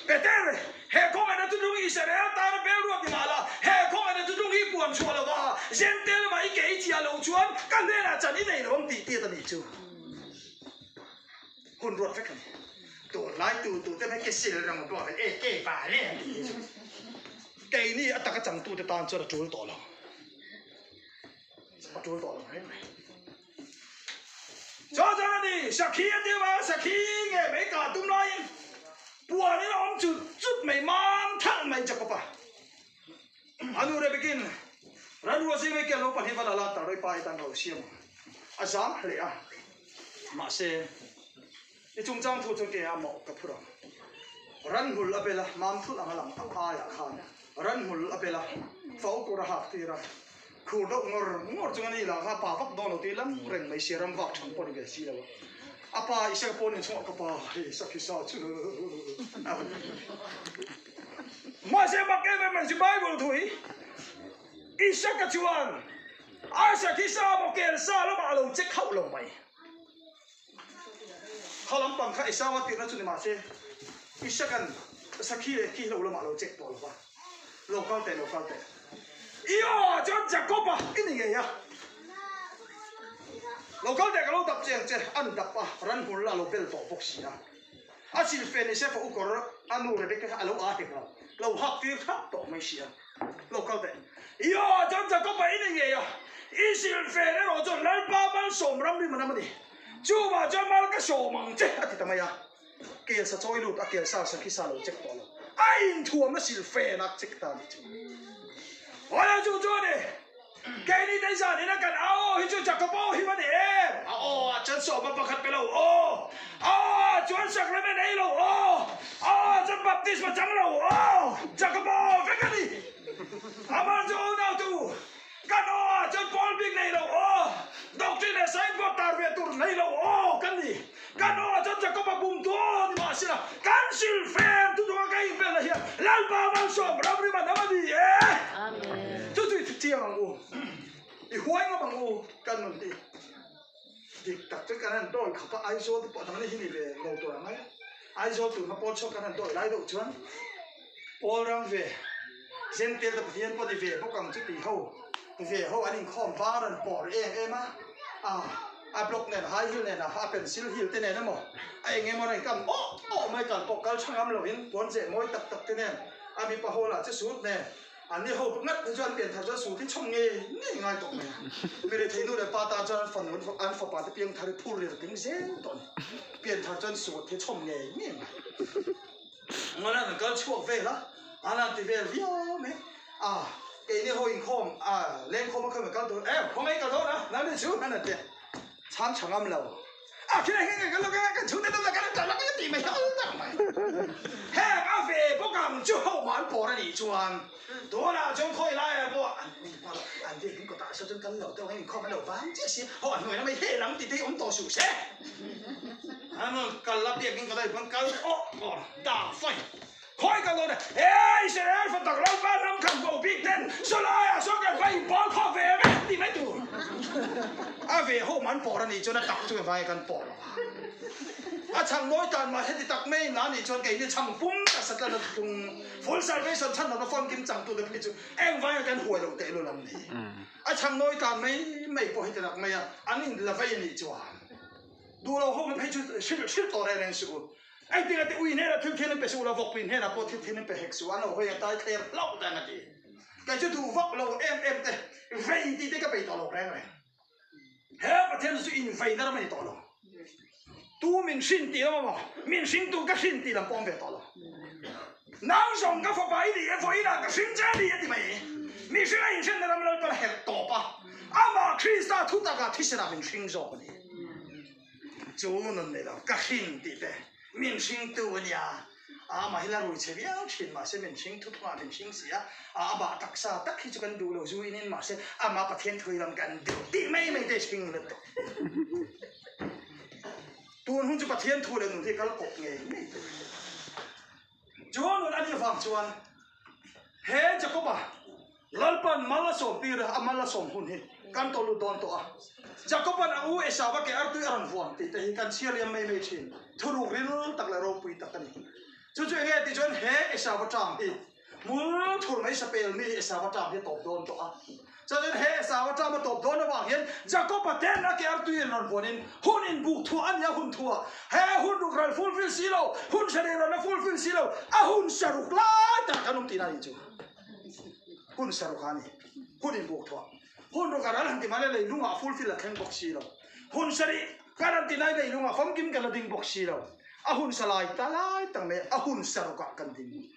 Peter, he khawngaihna thuthlung hi Israel tana bel ruat ni mah la, he khawngaihna thuthlung hi puan chhuah lo va, Zentel lamah i ke i chiah lo chuan ka hnenah chan i nei lo ang tih tiat a nih chu. Hun ruat vek a ni. Tunlai tu tu te ke sil rang pawh e ke va le an tih hi chu keini a taka changtu te tan chuan a tul tawh lo. A tul tawh lo reng mai. Chaw chuan a ni, sakhi a tiu a, sakhi nge mai kah tum laiin puanin a awm chut chut mai, mam thalh mai Jakob-a. A nu Rebekin Ranrua zing mai kel lo pahnih va la la tar pa hi tan ro siam ang. A zam hle a. Mahse, i chungchang thu chuan kei a mawh ka phur ang. Ranhmul a bel a, mam thulh ang a lang a aiah khan ranhmul a bel a, fo kur a hak tir a, khur deuh ngawr ngawr chung a ni lah kha pa vak dawn lo tih lam reng mai sia ram vak thang pawh ni ve si lo a. A pa Isaka pawn inchhungah ka pa hei sakhi sa chu a va ti. Mahse mak em em mai chu Bible thu hi Isaka chuan Isaac hi sa maw kel sa lamah a lo check hauh lo mai. Kha lampang kha Esau a tirhna chu ni mahse Isaka'n sakhi leh khi hlo lamah a lo check tawh lo va. Lo kal teh, lo kal teh. I aw chuan Jakob-a i ni ngei a. Lo kal teh ka lo dap che ang che, an dap a, ranhmul a lo bel tawh bawk si a. A silfen ni se fa ukawr a nu Rebecca kha a lo aa hek lo, lo hak tir thlap tawh mai si a. Lo kal teh. Io, chuan Jakob-a i ni ngei a, i silfen erawh chuan Lalpa malsawm ram rim a nam a ni. Chuvah chuan mal ka sawm ang che, a ti ta mai a. Kel sa chawi lut a kel sa sakhi sa lo check tawh lo. A inthuamna silfen a check ta a ni chu. Awle chu chu a ni. Keini te zan ina kan a aw hi chu Jacob aw hi va ni em? A aw ah chuan sawma pakhat pe lo aw. A aw ah chuan sacrament ei lo aw. A aw ah chuan baptisma chang lo aw. Jacob aw vek a ni. Amah chu unau tu kan aw ah chuan pawl bik nei lo aw. Doctrine leh signboard tar ve tur nei lo aw kan ni. Kan aw ah chuan Jacob a bum tu aw ni mahsela kan silfen thuthunga ka inpelna hian Lalpa malsawm ramrim a nam a ni e. Chu chu i chiang ang u, i huai ngam ang u kan nun hi. Dik tak chuan kan han dawi khawp a, Aizawl te pawh dang hi ni ve lo tur ang mai a. Aizawl tuna pawl chhuak kan han dawi lai deuh chuan pawl ram ve Zentel te Pathian pawh ni ve bawk ang chu tih ho ve ho an inkhawm var an pawr em em a, a block nen high heel nen a a pencil heel te nen emaw a eng emaw rawn kam awh awh mai kal pawh kal tha ngam lovin puan zeh mawi tak tak te nen a mipa ho lah chu suit nen an ni ho ngat hi chuan pian thar chuan suit hi chhawm ngei ngei ngai tawh mai a, mi rethei nu leh pa tan chuan an fanu an fapa te piang thar hi phur lir tling zel tawh a ni, pian thar chuan suit hi chhawm ngei ngei ngai. Ngawna an kal chhuak vel a, an han ti vel viau mai. A, keini ho inkhawm, a, lengkhawm a khawi kal tur, e, khawngaih ka dawn a, nang ni chu an han ti a, chhang tha ngam lo. A, khilai nge nge ka lo ka kan chhungte tam tak kan tan la ka ti mai hial tak mai. Heng a ve bawk ang chu ho man. pawr a nih chuan tunah chuan khawi laiah pawh an min hma lo an biak in kawtah saw chuan kal lo deuh ang inkhawm an lo vang chiah si haw a hnuai lamah hi heh lam tih te hi awm tawh suh se an rawn kal a biak in kawtah hian kal awh awh dah fai Khawi ka dawn e, he Israel fa tak Lalpa ram khan bo bik ten saw laiah sawn kan va inpawl khawp ve em em tih mai tur. A ve ho man pawr a nih chuan a tak chu vai kan pawh lo a. A chhang mawi tan mah heti tak mai in la nih chuan keini chhang pum ta satlan a tlung full salvation chhan lohna famkim changtu te phei chu eng vaia kan huai loh teh lul ang ni. A chhang mawi tan mai mai pawh heti tak mai a an in la vei a nih chuan duh lo ho phei chu hrilh hrilh tawh reng reng suh u. Engtin a ti, ui hnenah thil thian in pe suh la, vawkpui hnenah pawh thil thian in pe hek suh, an lo hawi a tai thler hlauh dan a ti. Kei chu duh vak lo em em te, vei tih te ka bei tawh lo reng reng. He Pathian chu inveina ram a ni tawh lo. Tu min hrin tih lam amaw, min hringtu ka hrin tih lam pawh awm ve tawh lo. Nang zawng ka fapa i nih e, vawiinah ka hring che a ni a ti mai. Mihring a inhrenna ram Lalpan a herh tawp a, amah Krista thutakah thisenah min hring zawk a ni. Chu nun nei lo, ka hrin tih te min hringtu a nia. A amah hi la rui che viau thin mahse min hring thuthungah min hring si a, a amah taksa tak hi chu kan duh lo zu in in mahse amah Pathian thui lam kan duh tih mai mai te hring let tawh. Tun hun chu Pathian thu leh nun hi kal kawp ngei ngei tur a ni. Chu nun a nih vang chuan he Jakoba Lalpan mal a sawm tir a, a mal a sawm hun hi kan tawh lut dawn tawh a. Jakoban a u Esauva ke artui a rawn vuan tih te hi kan chhiar liam mai mai thin. Thuruk ril tak leh ropui tak a ni. Chu chu enge tih chuan he Esauva tang hi hmul thur mai sapel mi Esauva tang hi a tawp dawn tawh a. Chuan he Esau atang a tawp dawn avang hian Jakob-a ten a ke artui in rawn vuanin hun inbuk thuah a nia hun thuah he hun ruk ral fulfill si lo, hun hre rei rawn a fulfill si lo, a hun saruk lai tak kan awm tihna a nih chu. Hun saruk a ni. Hun inbuk thuah. Hun ruk a ral han ti mahle leilungah fulfill a thleng bawk si lo. Hun sarih kan han ti lai leilungah famkim kan la ding bawk si lo. A hun sa lai ta lai tak mai a hun sarukah kan ding.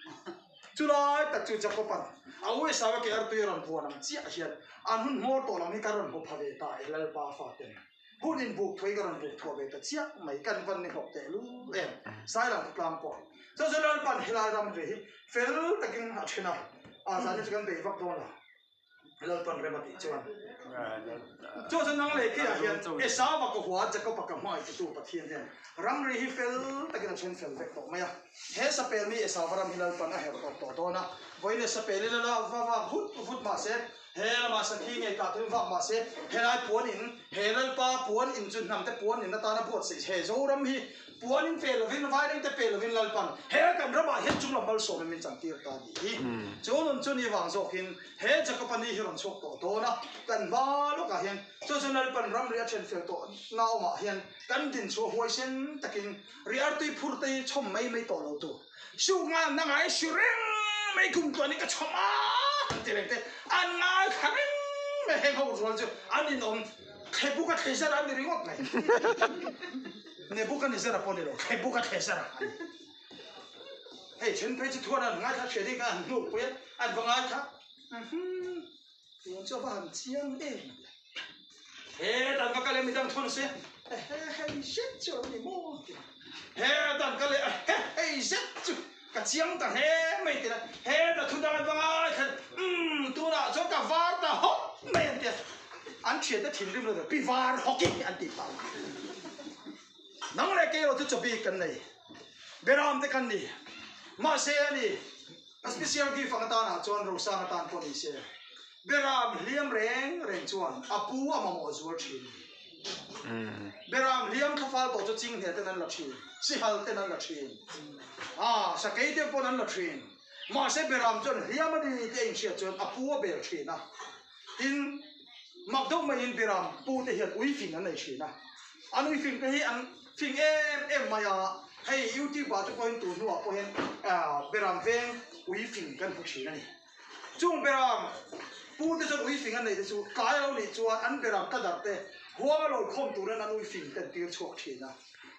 Chulai tak chu Jakob-a'n a u Esau-a ke artui a rawn vuan ang chiah hian an hun hmawr tawh lam hi ka rawn hmu pha ve ta e Lalpa faten hun in buk thuai ka rawn buk thuah ve ta chiah mai kan van ni hlawk teh lul em Sailang khawtlang pawh chu chu Lalpa'n helai ram ve hi fel takin a then a, a zan hi chu kan bei vak dawn lo. Lalpan rem a tih chuan chu chu nang leh keiah hian Esau-a ka hua Jakob-a ka hmangaih titu Pathian hian ramri hi fel takin a then fel vek tawh mai a. He sapel mi Esau-a ram hi Lalpan a herh tawp tawh dawn a. Vawiin e sapel ila la va vak vut vut mah se, he lamah sakhi ngei kah tuin vak mah se, helai puan in, he Lalpa puan in chu hnamte puan in atana buatsaih he Zoram hi Puan in pe lovin, vaireng te pe lovin Lalpan he kan ramah hian chung lam malsawmin min chantir ta a nih hi. Chu nun chu ni vang zawkin he Jakob-a ni hi rawn chhuak tawh dawn a, kan hma lawkah hian chu chu Lalpan ramri a then fel tawh naumah hian kan din chhuah huaisen takin ri artui phur te hi chhawm mai mai tawh lo tur. Suk ngan na ngai si reng mai kum tluanin ka chhawm a an ti reng te, an ngaithla reng mai heng ho rual chu an inawm. Thlebuka thlezara a ni ringawt mai. Nebuchadnezzar pawh a ni lo, Thlebuka thlezara a ni. Hei then phei chu thuan an ngaithla hria ding a an hnuk pui a, an va ngaithla. Uhmm, tun chu a va han chiang em a ti. He dan va kal e midang thun se, ehe hei zet chu a lo ni maw ti. He dan kal e ehe hei zet chu ka chiang ta hle mai ti la. He ta thu dang an va ngaithla, umm tunah chuan ka var ta hawk mai an ti a. An thiante thinrim lo pi var hawk i an tih pah. Nang leh kei erawh chu chaw bik kan nei. Beram te kan ni. Mahse a ni, a special gift ang atanah chuan Rosang atan pawh ni se. Beram hliam reng reng chuan a pu a mamawh zual thin. Beram hliam thlafal tawh chu chinghne ten an la thin, sihal ten an la thin, ah sakei te pawn an la thin. Mahse beram chuan hliam a ni tih a inhriat chuan a pu a bel thin a. Tin, mak deuh maiin beram pu te hian ui fing an nei thin a. An ui fing te hi an fing em em mai a, hei youtube ah te pawhin tun hnuah pawh hian beram veng ui fing kan hmu thin a ni. Chung beram pu te chuan ui fing an neih te chu tlai a lo nih chuan an beram ka darh te huang a lawi khawm turin an ui fing te an tir chhuak thin a.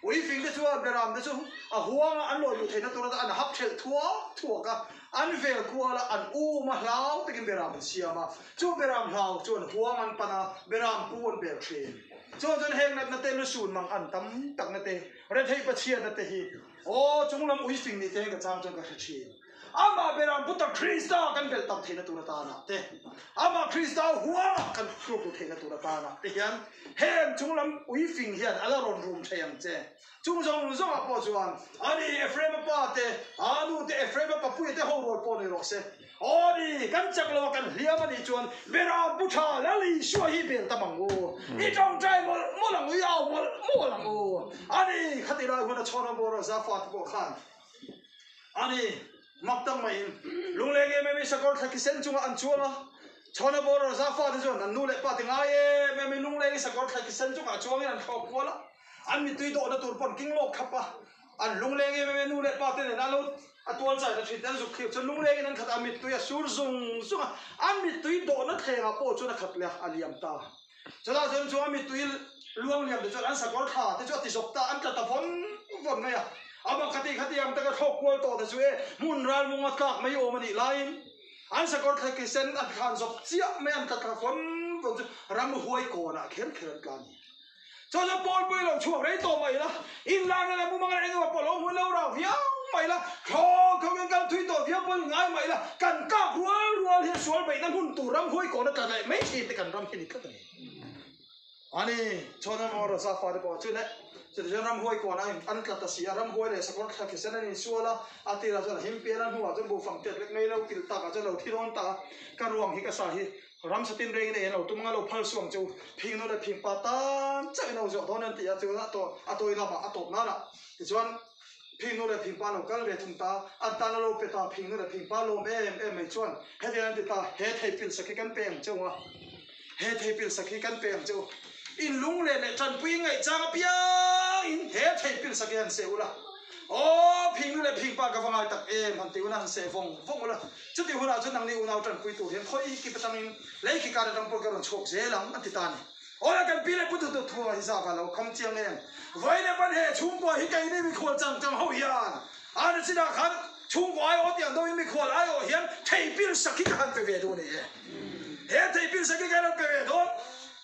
Ui fing te chuan beram te chu a huanga an lawi luh theihna tur an hap thelh thuak thuak a, an vel kual a, an um a, hlau takin beram an siam a. Chu beram hlau chuan huang an pan a, beram pu an bel thin. Chuan chuan heng natna te lusun mang an tam takna te, retheih pathianna te hi aw chunglam ui fing nih te hian ka chang chuan ka hre thin. Amah Beram Putar Krista kan belh tam theihna tur atana te, Amah Krista huangah kan tluk ru theihna tur atana te hian heng chunglam uifing hian a la rawn rum thei ang che. Chung zawng zawngah pawh chuan ani Ephraim-a pa te, a nu te, Ephraim-a papuia te ho rual pawh ni rawh se. Aw ni, kan chak lo a kan hliam a nih chuan Beram Pu Tha Lal Isua hi bel tam ang u. I tawngtai mawlh mawlh ang u, i au mawlh mawlh ang u. Ani, khati lai hun a chhawn a bawr a za fate pawh khan ani mak tak maiin lungleng em em i sakawr thla ki sen chungah an chuang a. Chhawn a bawr a za fate chuan an nu leh pa te ngai em em i lungleng i sakawr thla ki sen chungah chuangin an thlawk kual a. An mittui dawhna tur pawh an king lawk thlap a, an lungleng em em e, nu leh pa te nen a lo a tual chaina thin te an zuk thlir chuan lunglengin an khat a, mittui a sur zung zung a, an mittui dawhna thlengah pawh chuan a khat leh a, a liam ta. Chutah chuan chu a mittui luang liam te chuan an sakawr thla te chu a ti zawp ta, an tla ta vawn vawn mai a, amah khati khati ang taka thlawk kual tawh te chu e hmun ralmunga tlak mai awm a nih laiin an sakawr thla ki sen a thlan zawp chiah mai an tla thla vawn vawn chu ramhuai kawnah kher kher an tla a ni. Chuan chuan Paul pawh i lo chhuak rei tawh mai la, in lak na leh mumang leh engemaw pawh lo hmu lo rau viau mai la, thlawk thlawk in kal thui tawh viau pawh in ngai mai la, kan kak rual rual hian sual beihna hmun tur ram huai kawna tla leh mai thin te kan ram hi ni tlat a ni. Ani, chuan emaw Raza fate pawh chu le, chutichuan chuan ram huai kawnah in an tla ta si a, ram huai leh sakawr thla thisen an insual a, a tirah chuan a him pian a hnuah chuan buhfang tet lek mai lo kilh takah chuan lo thi dawn ta a, ka ruang hi ka sa hi Ramsa tin rengin ei an lo tum anga lo phal suang chu phing nu leh phing pa tan chauh in a lo zawh dawn an ti a, chuan a tawi lamah a tawp nan ah tichuan phing nu leh phing pa lo kal ve thung ta, an tan a lo pe ta, phing nu leh phing pa lawm em em mai chuan hetiang an ti ta, he thei pil sak hi kan pe ang cheu a, he thei pil sak hi kan pe ang cheu, in lung leh leh tanpui ngaihchang apiang in he thei pil sak hi han seh ula, aw phing nu leh phing pa ka va ngai tak em han ti ula han seh vawng vawng ula. Chutih hunah chuan nangni unau tanpui tur hian khawi kip atangin lei khi kar atang pawh ka rawn chhuak zel ang an ti ta a ni. Awle kan pi leh pu tu tu thua hi zak a lo kham chiang em? Vawi leh pan he chhungkua hi keini mikhual chang chang ho hian a ni chinah khan chhungkua aiawh tiang deuhin mikhual aiawh hian theipil sak hi ka han pe ve duh a ni e. He theipil sak hi ka rawn pe ve dawn.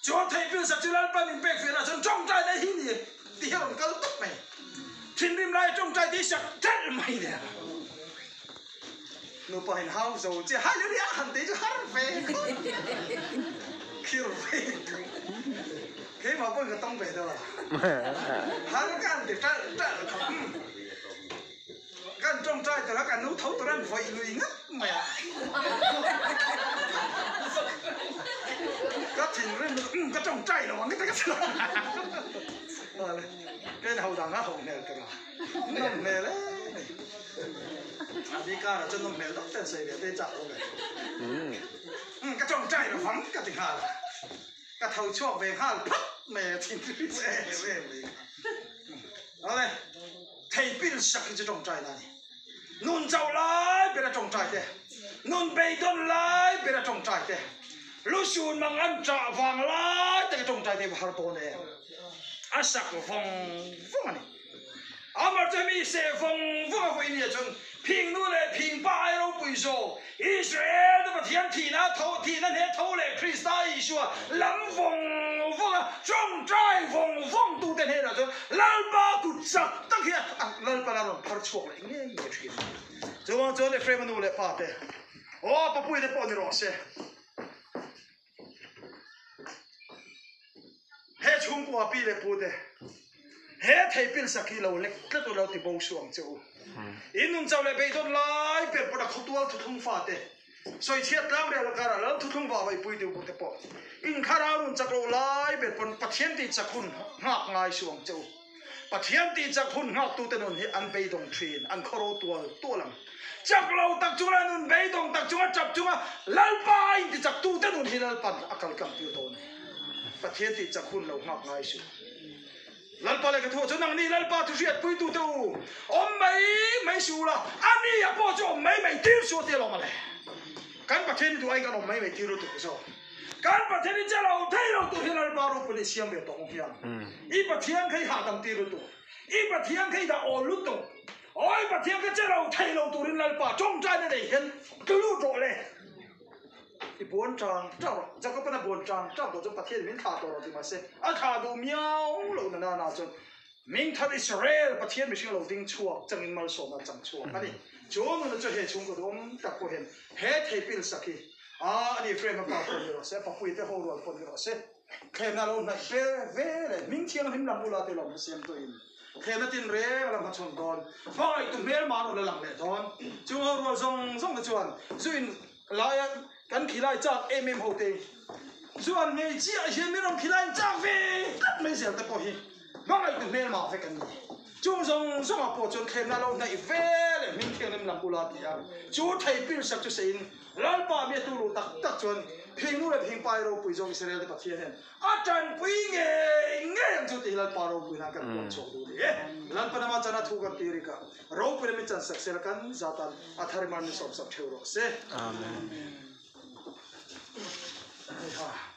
Chuan theipil sak chu Lalpan min pek fiahna chuan tawngtai na hi ni ti hi a rawn kal tawp mai. Thinrim lai tawngtai te hi sak ṭalh mai nia. Nupa in hau zo che hallelujah han tei chu har ve khawp khir ve keimah pawhin ka tawng ve deuh a har ka han ti ṭalh ṭalh khawp kan tawngtai tur a kan nu tho tur an vawih lui ngat mai a ka thinrim ka tawngtai lo ang ka ti ka in ho dan a ho hmel tur a nawm hmel e ni. A ni karah chuan nawm hmel deuh ten sawi ve te chak lo ve. Umm ka tawngtai lo vang ka ti nghal a, ka tho chhuak ve nghal phat mai a thinrim em em mai kha. Awle thei pil sak hi chu tawngtai na a ni. Nun chauh lai ber a tawngtai te, nun beidawn lai ber a tawngtai te, lusun mang an chah vang lai te ka tawngtai te va har dawn em. A sak vawng vawng a ni. Amah chu mi seh vawng vawng a vawi nia chuan phing nu leh phing pa ai ropui zawk Israel te Pathian thihna tho thihna hne tho leh Krista Isua lam vawng vawng a tawngtai vawng vawng tu te hnenah chuan Lalpa kut chak tak hi a Lalpan a rawn phar chhuak leh ngei ngei thin. Chuvang chuan Ephraim-a nu leh pa te aw papui te pawh ni rawh se. He chhungkua pi leh pu te, he theipil sak hi lo lek tlat u lo ti bo suh ang che u. In nun chauh leh beidawn lai ber pawn a khawtual thuthlung fate, sawichhiat tlang rel karah lal thuthlung vah vaipui deuh bu te pawh in thlarau nun chak loh lai ber pawn Pathian tih chak hun nghak ngai suh ang che u. Pathian tih chak hun nghaktute nun hi an beidawng thin, an khawro tual tual ang. Chak lo tak chunga leh nun beidawng tak chunga tap chunga Lalpa a intichaktute nun hi Lalpan a kal tlang tir dawn a ni. Pathian tih chak hun lo nghak ngai suh. Lalpa lehkha thu ah chuan nangni Lalpa thu hriatpuitute u, awm mai mai suh ula, ani a pawh chu awm mai mai tir suh a ti alawm ale. Kan Pathian hi duh aiin kan awm mai mai tir lutuk zawk. Kan Pathian hi che lo thei lo tur hian Lalpa ropui leh siam ve tawh ang hian. I Pathian kha i hahdam tir lutuk. I Pathian kha i dah awl lutuk. Aw i Pathian kha che lo thei lo turin Lalpa tawngtaina nei hian tlu lut rawh le. I buan tang tang rawh. Jakoban a buan tang tang tawh chuan Pathian min thlah tawh rawh ti mahse a thlah duh miau lo na nana chuan Mingthar Israel Pathian mihring a lo ding chhuak changin malsawmna a chang chhuak a ni. Chu nuna chu he chhungkaw duhawm tak pawh hian he thei pil sak hi a ani frame a pa pawh ni rawh se, papuite ho rual pawh ni rawh se, thlemna lo hnaih ve ve leh hming thianghlim lam ula te lawm siam tawhin thlemna tin reng a la hmachhawn dawn, hmangaihtu hmelma an rawn la lang leh dawn. Chung ho rual zawng zawng te chuan zu in laia kan khilai chak em em ho te zu an ngei chiah hian min rawn khilai in chak ve tlat mai zel te pawh hi hmangaihtu hmelma vek an ni. Chung zawng zawngah pawh chuan thlemna lo hnaih ve leh hming thianghlim lam ula ti a, chu thei pil sak chu seiin Lalpa mi a tu luh tak tak chuan phingnu leh phingpai ropui zawk Israel te Pathian hian a tanpui ngei ngei ang chu tih hi Lalpa ropui nan kan puan chhuak duh ni e. Lalpa nama chana thu kan ti rik a, ropui leh min chan sak sela kan zatan a thar i mar min sawm sak theuh rawh se. Amen. Heiha.